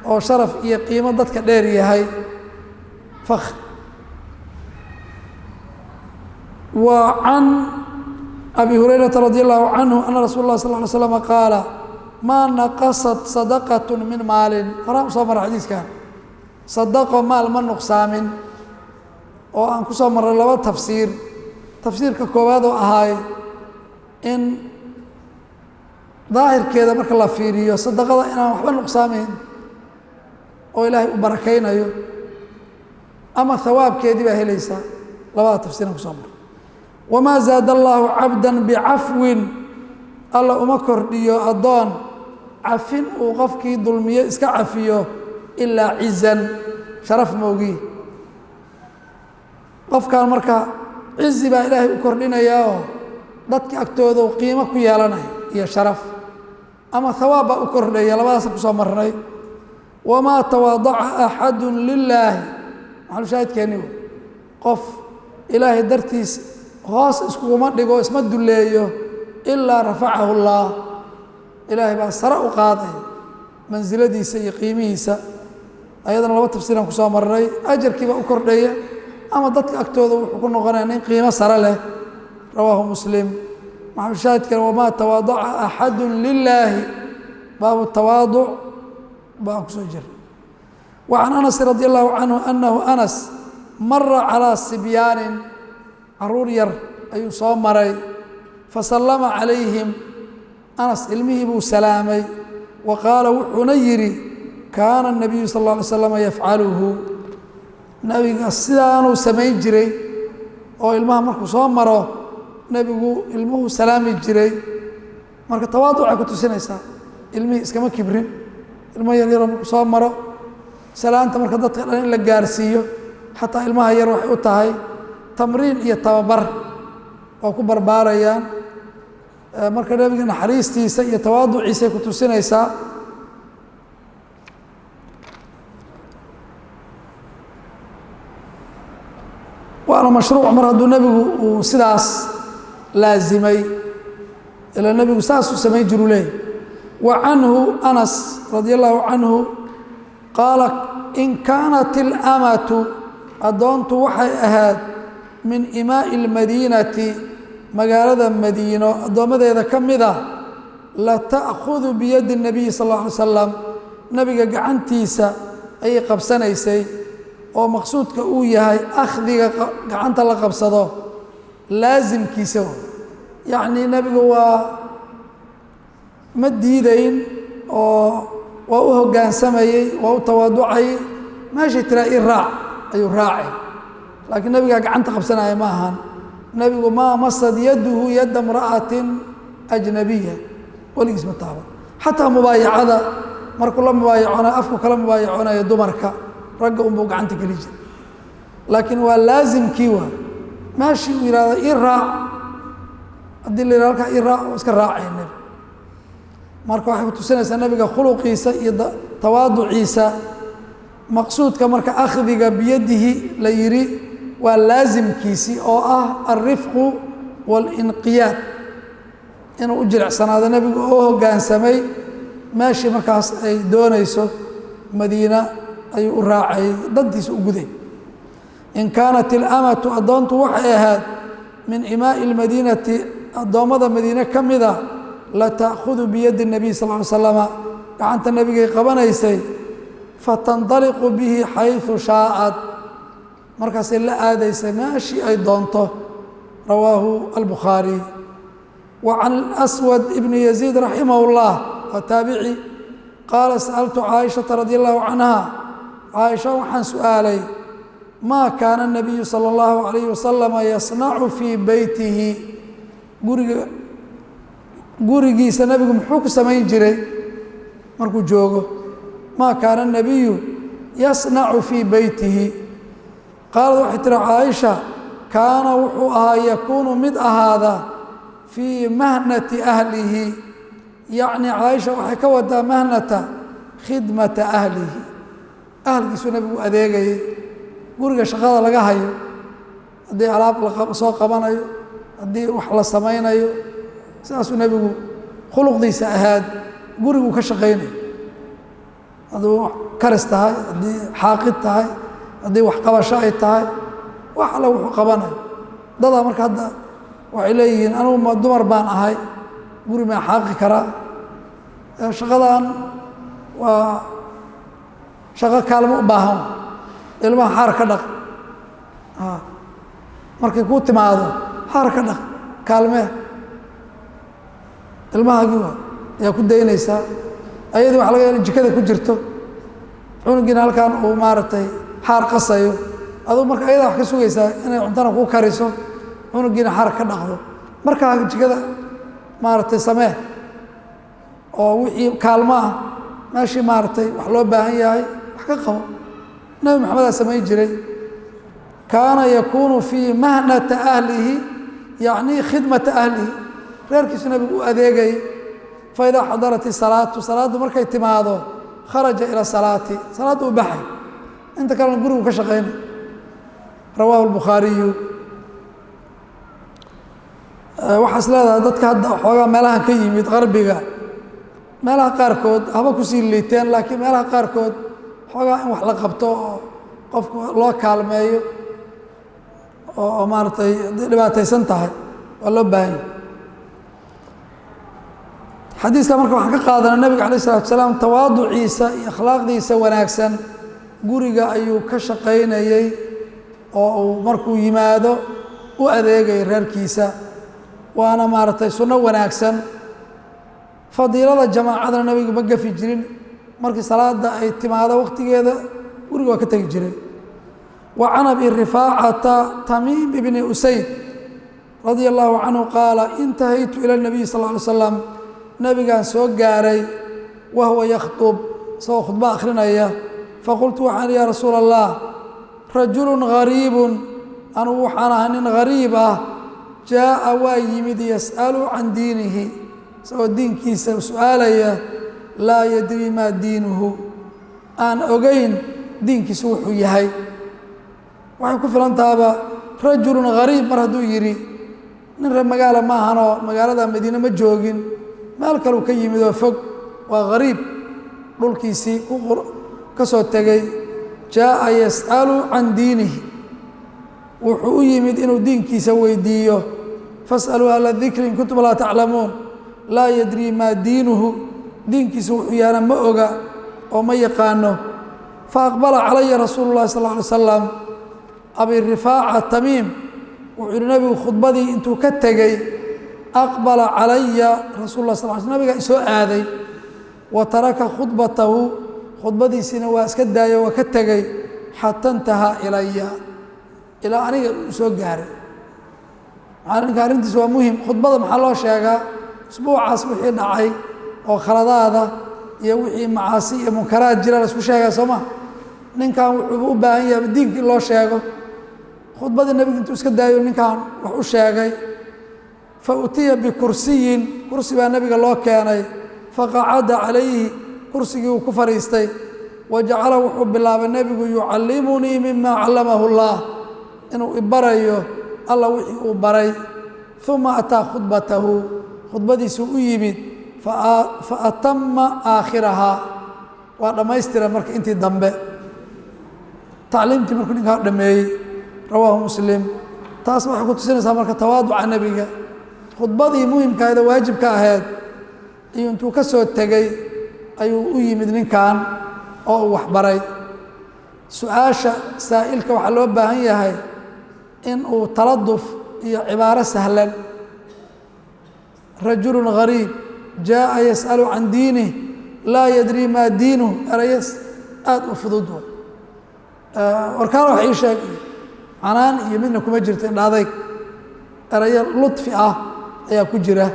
S1: oo sharaf iyo qiimo dadka dheer yahay, fakri. Wa can Abi Hurayrata radi allahu canhu ana rasuul اlah sal ly slm qaala maa naqasat sadaqat min maalin. Horaan usoo mara xadiiskan, sadaqo maal ma nuqsaamin, oo aan ku soo marray laba tafsiir. Tafsiirka koowaad oo ahaay in daahirkeeda marka la fiiriyo sadaqada inaan waxba nuqsaamayn oo Ilaahay u barakaynayo, ama hawaabkeedii baa helaysaa. Labada tafsiiraan kusoo marray. Wamaa zaada allaahu cabda bicafwin, alla uma kordhiyo addoon cafin uu qofkii dulmiyo iska cafiyo, ilaa cizan, sharaf moogii. Qofkan marka cizi baa Ilaahay u kordhinayaa oo dadka agtooda uu qiimo ku yeelanaya iyo sharaf, ama hawaab baa u kordhaya. Labadaasa kusoo marnay. Wamaa tawaadaca axadu lilaahi, maxalushaahidkeeni, qof Ilaahay dartiis hoos iskuguma dhigo, isma duleeyo, ilaa rafacahu اllah, Ilaahay baa sare u qaaday mansiladiisa iyo qiimihiisa. Ayadana laba tafsiiraan kusoo marnay, ajarkii baa u kordhaya ama dadka agtooda wuxuu ku noqonaya nin qiimo sare leh. Rawaahu Muslim. Maxalushaahidkan wamaa tawaadaca axadu lilaahi, baabu tawaaduc baan kusoo jiray. Wa can Anasi radi allahu canhu anahu Anas mara calaa sibyaanin, caruur yar ayuu soo maray, fasallama calayhim, Anas ilmihii buu salaamay, wa qaala, wuxuuna yidhi kaana الnabiyu sal اlla alay slam yafcaluhu, nebiga sidaanuu samayn jiray oo ilmaha markuu soo maro nebigu ilmuhu salaami jiray. Marka tawaaducay ku tusinaysaa, ilmihii iskama kibrin, ilmo yar yaroo markuu soo maro salaanta. Marka dadka dhan in la gaarsiiyo xataa ilmaha yar waxay u tahay tamriin iyo tababar oo ku barbaarayaan. Marka nebiga naxariistiisa iyo tawaaduciisay ku tusinaysaa. Waana mashruuc mar hadduu nebigu uu sidaas laasimay, ilaa nebigu saasuu samayn jiru leeyay. Wa canhu Anas radi allahu canhu qaala in kaanat ilamatu, addoontu waxay ahayd min imaa'i اlmadiinati, magaalada Madiino addoommadeeda ka mid ah, la ta'khudu biyadi الnabiyi sal اlla alay slam, nebiga gacantiisa ayay qabsanaysay, oo maqsuudka uu yahay akhdiga gacanta la qabsado laasimkiisa. Yacnii nebigu waa ma diidayn oo waa u hoggaansamayey, waa u tawaaducayey, meeshay tiraa i raac ayuu raacay, laakiin nebigaa gacanta qabsanaya ma ahan. Nebigu maa masad yaduhu yadda imra'atin ajnabiya, weligiis ma taaban. Xataa mubaayacada markuu la mubaayaconayo, afku kala mubaayaconayo dumarka, ragga unbuu gacanta geli jiray, laakiin waa laasimkii. Waa meeshii uu yihahdo i raac, haddii la yihahdo halkaa i raac, oo iska raacaya nebiga. Marka waxay kutusinaysaa nebiga khuluqiisa iyo tawaaduciisa. Maqsuudka marka akhdiga biyadihi la yidhi waa laasimkiisii, oo ah alrifqu waalinqiyaad, inuu u jilicsanaado nebigu oo hoggaansamay. Meeshii markaas ay doonayso Madiina ayuu u raacayay, dantiisa u guday. In kaanat ilamatu, addoontu waxay ahayd min imaa'i اlmadiinati, addoommada Madiine ka mida, la ta'khudu biyadi الnabiy sal ly slama, gacanta nebigay qabanaysay, fatandaliqu bihi xayثu shaa'ad, markaasay la aadaysay meeshii ay doonto. Rawaahu albukhaari. Wa can aswad ibni yaziid raximah اllah, waa taabici, qaala sa'altu caaishata radi allahu canha, caaisha waxaan su'aalay, maa kaana الnabiyu salى اllahu alayh wasalama yasnacu fii beytihi, guriga gurigiisa nebigu muxuu ku samayn jiray markuu joogo? Maa kaana الnabiyu yasnacu fii beytihi? Qaalad waxay tihi caaisha, kaana wuxuu ahaa, yakuunu mid ahaada, fii mahnati ahlihi. Yacni caaisha waxay ka wadaa mahnata khidmata ahlihi, ahalkiisuu nebigu adeegayay, guriga shaqada laga hayo, haddii alaab lasoo qabanayo, haddii wax la samaynayo, sidaasuu nebigu khuluqdiisa ahaad, guriguu ka shaqaynayo, hadduu karis tahay, haddii xaaqid tahay, haddii waxqabasho ay tahay, wax alla wuxuu qabanayo. Dadaa marka hadda waxay leeyihiin, anugu ma dumar baan ahay, guri maan xaaqi karaa? Shaqadan waa shaqo kaalmo u baahan. Ilmaha xaar ka dhaq, markay kuu timaado xaar ka dhaq, kaalmee ilmahaagii waa ayaa ku daynaysaa. Ayadii waxa laga ya jikada ku jirto, cunugiina halkan uu maaragtay xaar qasayo, aduu marka ayadaa wax ka sugaysaa inay cuntana kuu kariso, cunugiina xaar ka dhaqdo. Markaa jikada maaragtay samee oo wixii kaalmo ah, meeshii maaragtay wax loo baahan yahay wax ka qabo. Nebi Maxamedaa samayn jiray. Kaana yakuunu fii mahnata ahlihi, yacni khidmata ahlihi, reerkiisu nebigu u adeegayay. Faidaa xadarat isalaatu, salaaddu markay timaado, kharaja ila salaati, salaadda u baxay, inta kalena gurigu ka shaqaynay. Rawaahu lbukhaariyu. Waxaa is leedahay dadka hadda xoogaa meelahan ka yimid qarbiga, meelaha qaarkood haba kusii liiteen, laakiin meelaha qaarkood xoogaa in wax la qabto oo qofku loo kaalmeeyo oo maaragtay hadday dhibaataysan tahay waa loo baahan yahy. Xadiiska marka waxaan ka qaadanay nebiga alayh isalatu salaam tawaaduciisa iyo akhlaaqdiisa wanaagsan, guriga ayuu ka shaqaynayey oo uu markuu yimaado u adeegayay reerkiisa, waana maaragtay sunno wanaagsan. Fadiilada jamaacadana nebigu ma gafi jirin, markii salaada ay timaado waqtigeeda guriga waa ka tegi jiray. Wa can Abi Rifaacata Tamiim bni Usayd radia allahu canhu qaala intahaytu ila اnabiy sal ly slam, nebigaan soo gaaray, wahuwa yakhtub, isagoo khudbo akhrinaya. Faqultu waxaan ya rasuula allah, rajulu gariibun, anugu waxaan ahay nin gariib ah, jaaءa waa yimid, yas'alu can diinihi, isagoo diinkiisa su-aalaya, laa yadrii maa diinuhu, aan ogeyn diinkiisu wuxuu yahay. Waxay ku filan tahaaba rajulun gariib mar hadduu yidhi, nin reer magaala ma ahanoo magaalada Madiine ma joogin, meel kaleu ka yimid oo fog. Waa gariib dhulkiisii ka soo tegey. Jaaءa yas'alu can diinihi, wuxuu u yimid inuu diinkiisa weydiiyo. Fas'aluu ahla dikri in kuntum laa taclamuun. Laa yadrii maa diinuhu, diinkiisa wuxuu yahana ma oga oo ma yaqaano. Faaqbala calaya rasuulu llahi sal lla alay salam. Abi Rifaaca Tamiim wuxuu yihi, nabigu khudbadii intuu ka tegey, aqbala calaya rasul lah sal sl, nabigaa isoo aaday. Wa taraka khudbatahu, khudbadiisiina waa iska daayo, waa ka tegey, xata intahaa ilaya, ilaa aniga uu soo gaaray. Maxaa ninka arrintiisa waa muhim. Khudbada maxaa loo sheegaa? Usbuucaas wixii dhacay oo khaladaada iyo wixii macaasi iyo munkaraad jira la isku sheegaa, soo ma? Ninkan wuxuuba u baahan yahay diinka in loo sheego. Khudbadii nebigu intuu iska daayo ninkan wax u sheegay. Fa utiya bikursiyin, kursi baa nebiga loo keenay. Faqacada calayhi, kursigii uu ku fadhiistay. Wa jacala, wuxuu bilaabay nebigu, yucallimunii mima callamahu اllah, inuu ibarayo alla wixii uu baray. Uma ataa khudbatahu, khudbadiisuu u yimid. Fa atama aakhirahaa, waa dhammaystira marka intii dambe tacliimtii markuu ninkaa dhameeyey. Rawaahu Muslim. Taas waxay ku tusinaysaa marka tawaaduca nebiga. Khudbadii muhimkaahda waajibka ahayd ayuu intuu ka soo tegey ayuu u yimid ninkan oo uu waxbaray. Su-aasha saa'ilka waxaa loo baahan yahay in uu taladuf iyo cibaaro sahlan. Rajulu gariib jaaءa yas'alu can diinih, laa yadrii maa diinuh, erayas aada u fudud. Warkaana wax ii sheeg iyo canaan iyo midna kuma jirto, indhaadayg, erayo ludfi ah ayaa ku jira.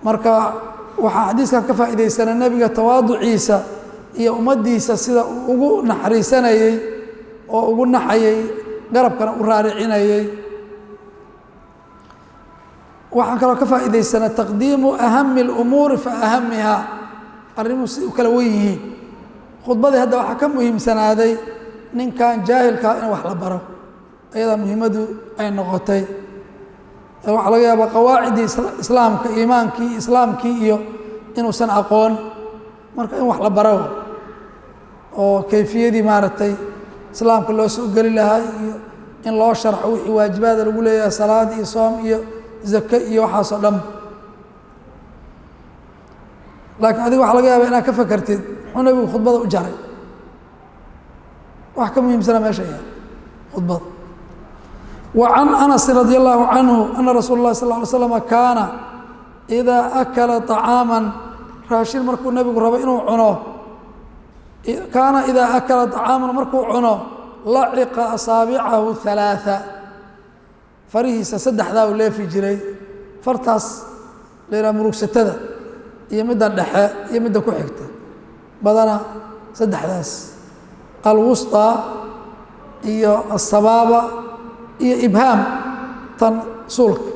S1: Marka waxaa xadiiskan ka faa'iidaysana nebiga tawaaduciisa iyo ummaddiisa sida uu ugu naxariisanayey oo ugu naxayey, garabkana u raaricinayey. Waxaan kaloo ka faa'iidaysanaa taqdiimu ahami اlumuuri fa ahamiha, arrimuhu si u kala wen yihiin. Khudbadii hadda waxaa ka muhiimsanaaday ninkan jaahilkaa in wax la baro, ayadaa muhiimadu ay noqotay. Waxaa laga yaabaa qawaaciddii islaamka, iimaankii, islaamkii iyo inuusan aqoon, marka in wax la baro oo kayfiyadii maaragtay islaamka loo soo geli lahaa iyo in loo sharxo wixii waajibaada lagu leeyahay, salaad iyo soom iyo zake iyo waxaasoo dhan. Laakiin adiga waxaa laga yaaba inaad ka fakertid muxuu nabigu khudbada u jaray, wax ka muhiimsana meesha yaal khudbada. Wa can Anasi radi allahu canhu ana rasuula اllahi sal ly slama kaana idaa akala طacaama, raashin markuu nebigu rabo inuu cuno, kaana idaa akala طacaaman, markuu cuno, laciqa asaabicahu ثalaaثa, farihiisa saddexdaa uu leefi jiray. Fartaas la yidhaha murugsatada iyo midda dhexe iyo midda ku xigta, badana saddexdaas, alwusطى iyo asabaaba iyo ibhaam, tan suulka,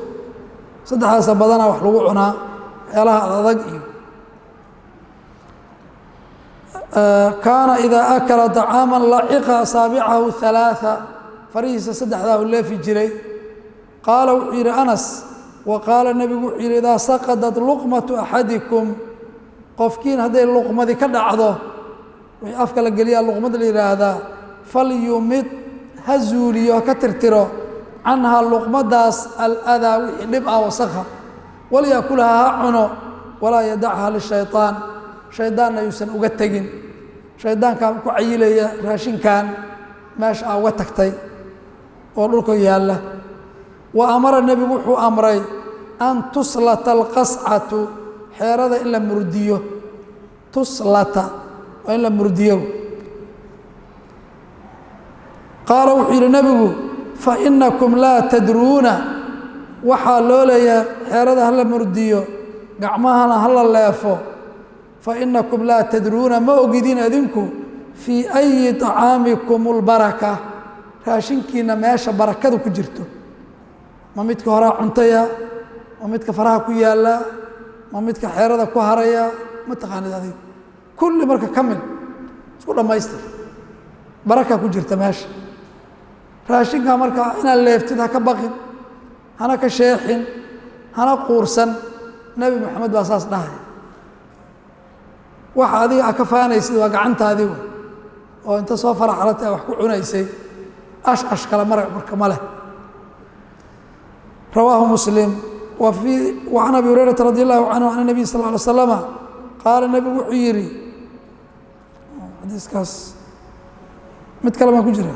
S1: saddexdaasa badanaa wax lagu cunaa waxyaalaha adadag. Iyo kaana idaa akala طacaama laciqa asaabicahu ثalaaثa, farihiisa saddexdaa uu leefi jiray. Qaala wuxuu yidhi Anas, wa qaala nebigu wuxuu yidhi, idaa saqadat luqmatu axadikum, qofkiin hadday luqmadi ka dhacdo, wixii afka la geliyaa luqmad la yidhaahdaa, falyumid, ha zuuliyo, ha ka tirtiro, canhaa luqmadaas aladaa, wixii dhib ah, wasakha, walyakulha, ha cuno, walaa yadachaa lishayطaan, shaydaanna yuusan uga tegin. Shaydaankaa ku cayilaya raashinkan meesha aa uga tagtay oo dhulka yaalla. Wa amara, nebigu wuxuu amray, an tuslata alqascatu, xeerada in la murdiyo. Tuslata waa in la murdiyo. Qaala wuxuu yidhi nebigu, fainakum laa tadruuna, waxaa loo leeyahay xeerada hala murdiyo, gacmahana hala leefo, fainakum laa tadruuna, ma ogidin adinku, fii ayi طacaamikum اlbaraka, raashinkiina meesha barakadu ku jirto. Ma midka horaa cuntaya? Ma midka faraha ku yaalla? Ma midka xeerada ku haraya? Ma taqaanid adiga kulli. Marka ka mid isku dhammaystir, baraka ku jirta meesha raashinka. Marka inaad leeftid ha ka baqin, hana ka sheexin, hana quursan. Nebi Moxamed baa saas dhahaya. Waxa adiga a ka faanaysid waa gacantaadii oo inta soo faraxalatay wax ku cunaysay. Ash ash kale mara marka ma leh. Rawaahu Muslim. Wa can Abi Hurayrata radi allahu canhu can nabiy sal ly slama qaala, nebigu wuxuu yidhi, xadiiskaas mid kale maa ku jira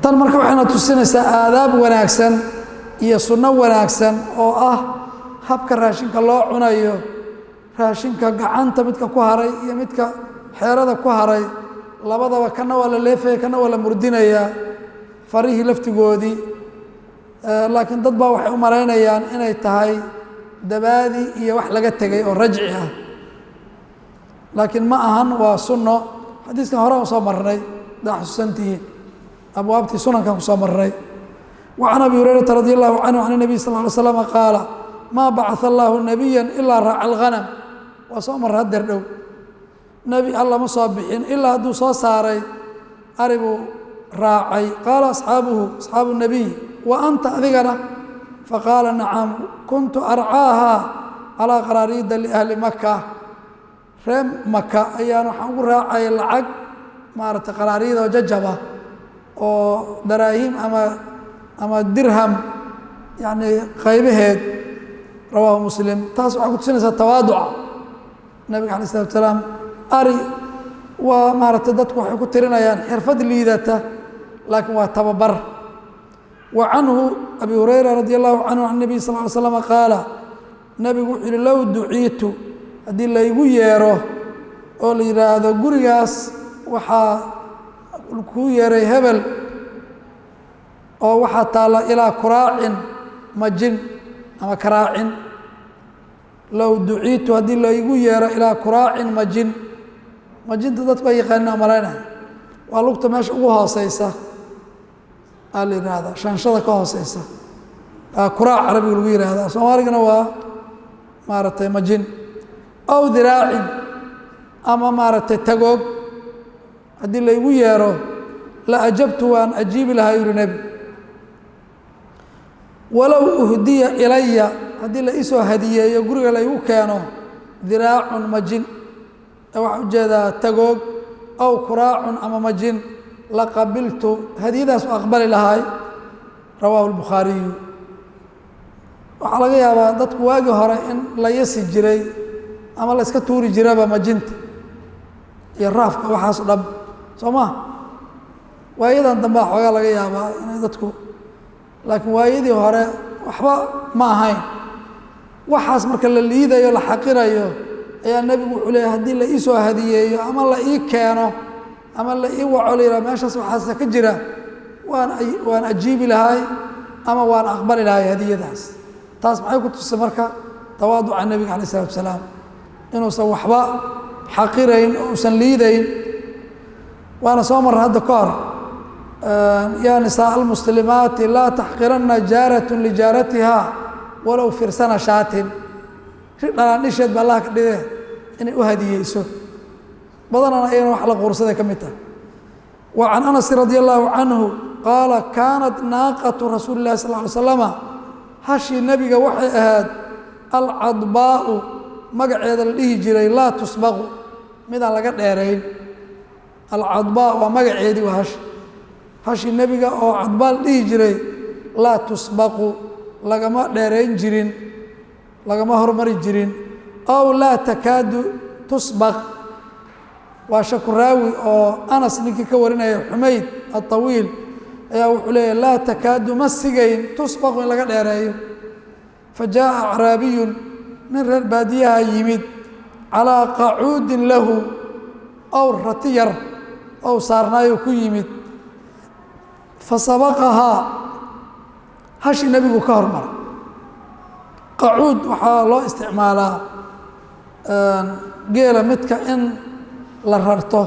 S1: tan. Marka waxayna tusinaysaa aadaab wanaagsan iyo sunno wanaagsan oo ah habka raashinka loo cunayo. Raashinka gacanta midka ku haray iyo midka xeerada ku haray labadaba, kana waa la leefaya, kana waa la murdinayaa farihii laftigoodii. Laakiin dad baa waxay u malaynayaan inay tahay dabaadi iyo wax laga tegay oo rajci ah, laakiin ma ahan, waa sunno. Xadiiskan hore aan soo marnay, daa xusuusantihiin, abwaabtii sunankan kusoo marnay. Wa can Abi Hurayrata radi allahu canhu can nabiy sal ly slama qaala: maa bacaa allahu nabiya ilaa raaca alghanam. Waa soo marray hadeer dhow. Nebi alla ma soo bixin ilaa hadduu soo saaray ari buu raacay. Qaala asxaabuhu, asxaabu nabiy: wa anta, adigana? Faqaala: nacam, kuntu arcaaha calaa qaraariida liahli Maka. Reer Maka ayaan waxaan ugu raacaya lacag maaragtay qaraariida oo jajaba oo daraahim ama dirham, yacni qaybaheed. Rawaahu Muslim. Taas waxay ku tusinaysaa tawaaduca nabiga alay isalatu salaam. Ari waa maaragtay dadku waxay ku tirinayaan xirfad liidata, laakiin waa tababar. Wa canhu Abi Hurayra radi allahu canhu can nabiy sal ly slama qaala, nabigu wuxuu yihi: low duciitu, haddii laygu yeero oo la yidhaahdo gurigaas waxaa kuu yeeray hebel oo waxaa taalla ilaa kuraacin majin ama karaacin, low duciitu, haddii laygu yeero ilaa kuraacin majin. Majinta dadku ay yaqaanina malaynaya, waa lugta meesha ugu hooseysa aa la yidhaahdaa, shanshada ka hooseysa kuraac carabiga lagu yihahdaa, soomaaligana waa maaragtay majin. Aw diraacin, ama maaragtay tagoog, haddii laygu yeero, la ajabtu, waan ajiibi lahaa, yuhi nebi. Walow uhdiya ilaya, haddii la isoo hadiyeeyo, guriga laygu keeno diraacun majin, waxaa ujeedaa tagoog, aw kuraacun ama majin, la qabiltu, hadiyadaas u aqbali lahay. Rawaahu lbukhaariyu. Waxaa laga yaabaa dadku waagii hore in la yasi jiray ama la iska tuuri jiraba majinta iyo raafka, waxaas o dhan, soo ma? Waayadan dambea xoogaa laga yaabaa inay dadku, laakiin waayadii hore waxba ma ahayn waxaas. Marka la liidayo, la xaqirayo, ayaa nebigu wuxuu leeyahy haddii la iisoo hadiyeeyo ama la ii keeno ama la ii waco, la yidhaha meeshaas waxaasa ka jira, waan ajiibi lahay ama waan aqbali lahay hadiyadaas. Taas maxay ku tusay marka? Tawaaduca nebiga alay isalatu salaam, inuusan waxba xaqirayn oo usan liidayn. Waana soo marra hadda ka hor: yaa nisaa almuslimaati, laa taxqiranna jaaratun lijaaratiha walow firsana shaatin. Ri dhalaandhisheed ba Allah ka dhigee inay u hadiyeyso, badanana ayagana wax la quursaday ka mid tahay. Wa can Anasi radi allahu canhu qaala: kaanat naaqatu rasuuli illahi sal ly slama, hashii nebiga waxay ahayd alcadbaa'u magaceeda la dhihi jiray, laa tusbaqu, midaan laga dheerayn. Alcadbaa waa magaceedii, waa hashi, hashii nebiga oo cadbaa la dhihi jiray, laa tusbaqu, lagama dheerayn jirin, lagama hormari jirin, aw laa takaadu tusbaq. Waa shakuraawi oo Anas ninkii ka warinaya, Xumayd aلطawiil, ayaa wuxuu leeyahy laa takaadu, ma sigayn, tusbaqu, in laga dheereeyo. Fa jaaءa acraabiyun, nin reer baadiyaha yimid, calىa qacuudin lahu, awr rati yar ow saarnaayo ku yimid. Fasabaqahaa, hashi nebigu ka hormaray. Qacuud waxaa loo isticmaalaa geela midka in la rarto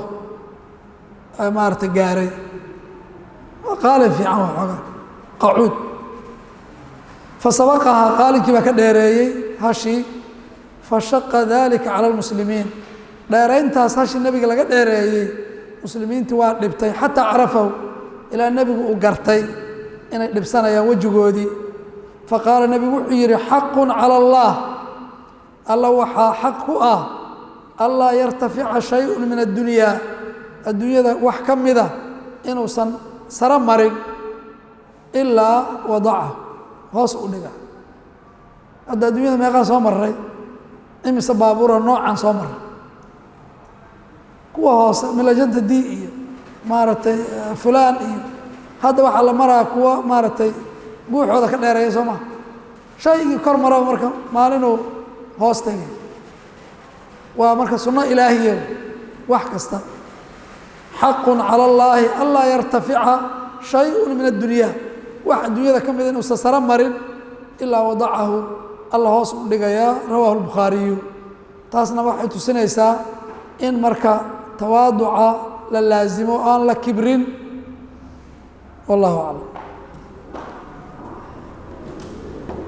S1: maarata gaaray, waa qaalin fiican waa xoogaa qacuud. Fasabaqahaa, qaalinkii baa ka dheereeyey hashii. Fashaqa dalika cala almuslimiin, dheerayntaas hashii nebiga laga dheereeyey muslimiintii waa dhibtay, xataa carafahu, ilaa nebigu uu gartay inay dhibsanayaan wejigoodii. Faqaala, nebigu wuxuu yidhi: xaqun cala allah. Alla waxaa xaq ku ah anlaa yartafica shayun min addunyaa, adduunyada wax ka mida inuusan saro marin, ilaa wadaca, hoos u dhiga. Hadda adduunyada meeqaan soo maray? Imise baabuura noocan soo maray? Kuwa hoose milajanta d iyo maaragtay fulaan iyo hadda waxaa la maraa kuwa maaragtay guuxooda ka dheereeya, soo maha? Shaygii kor maraba marka maalinuu hoos tegay. Waa marka sunno ilaahiya. Wax kasta xaqun cala allaahi anlaa yartafica shayun min addunyaa, wax adduunyada ka mida inuusan saro marin, ilaa wadacahu, alla hoos u dhigayaa. Rawaahu lbukhaariyu. Taasna waxay tusinaysaa in marka tawaaduca la laasimo, aan la kibrin. Wallahu aclam.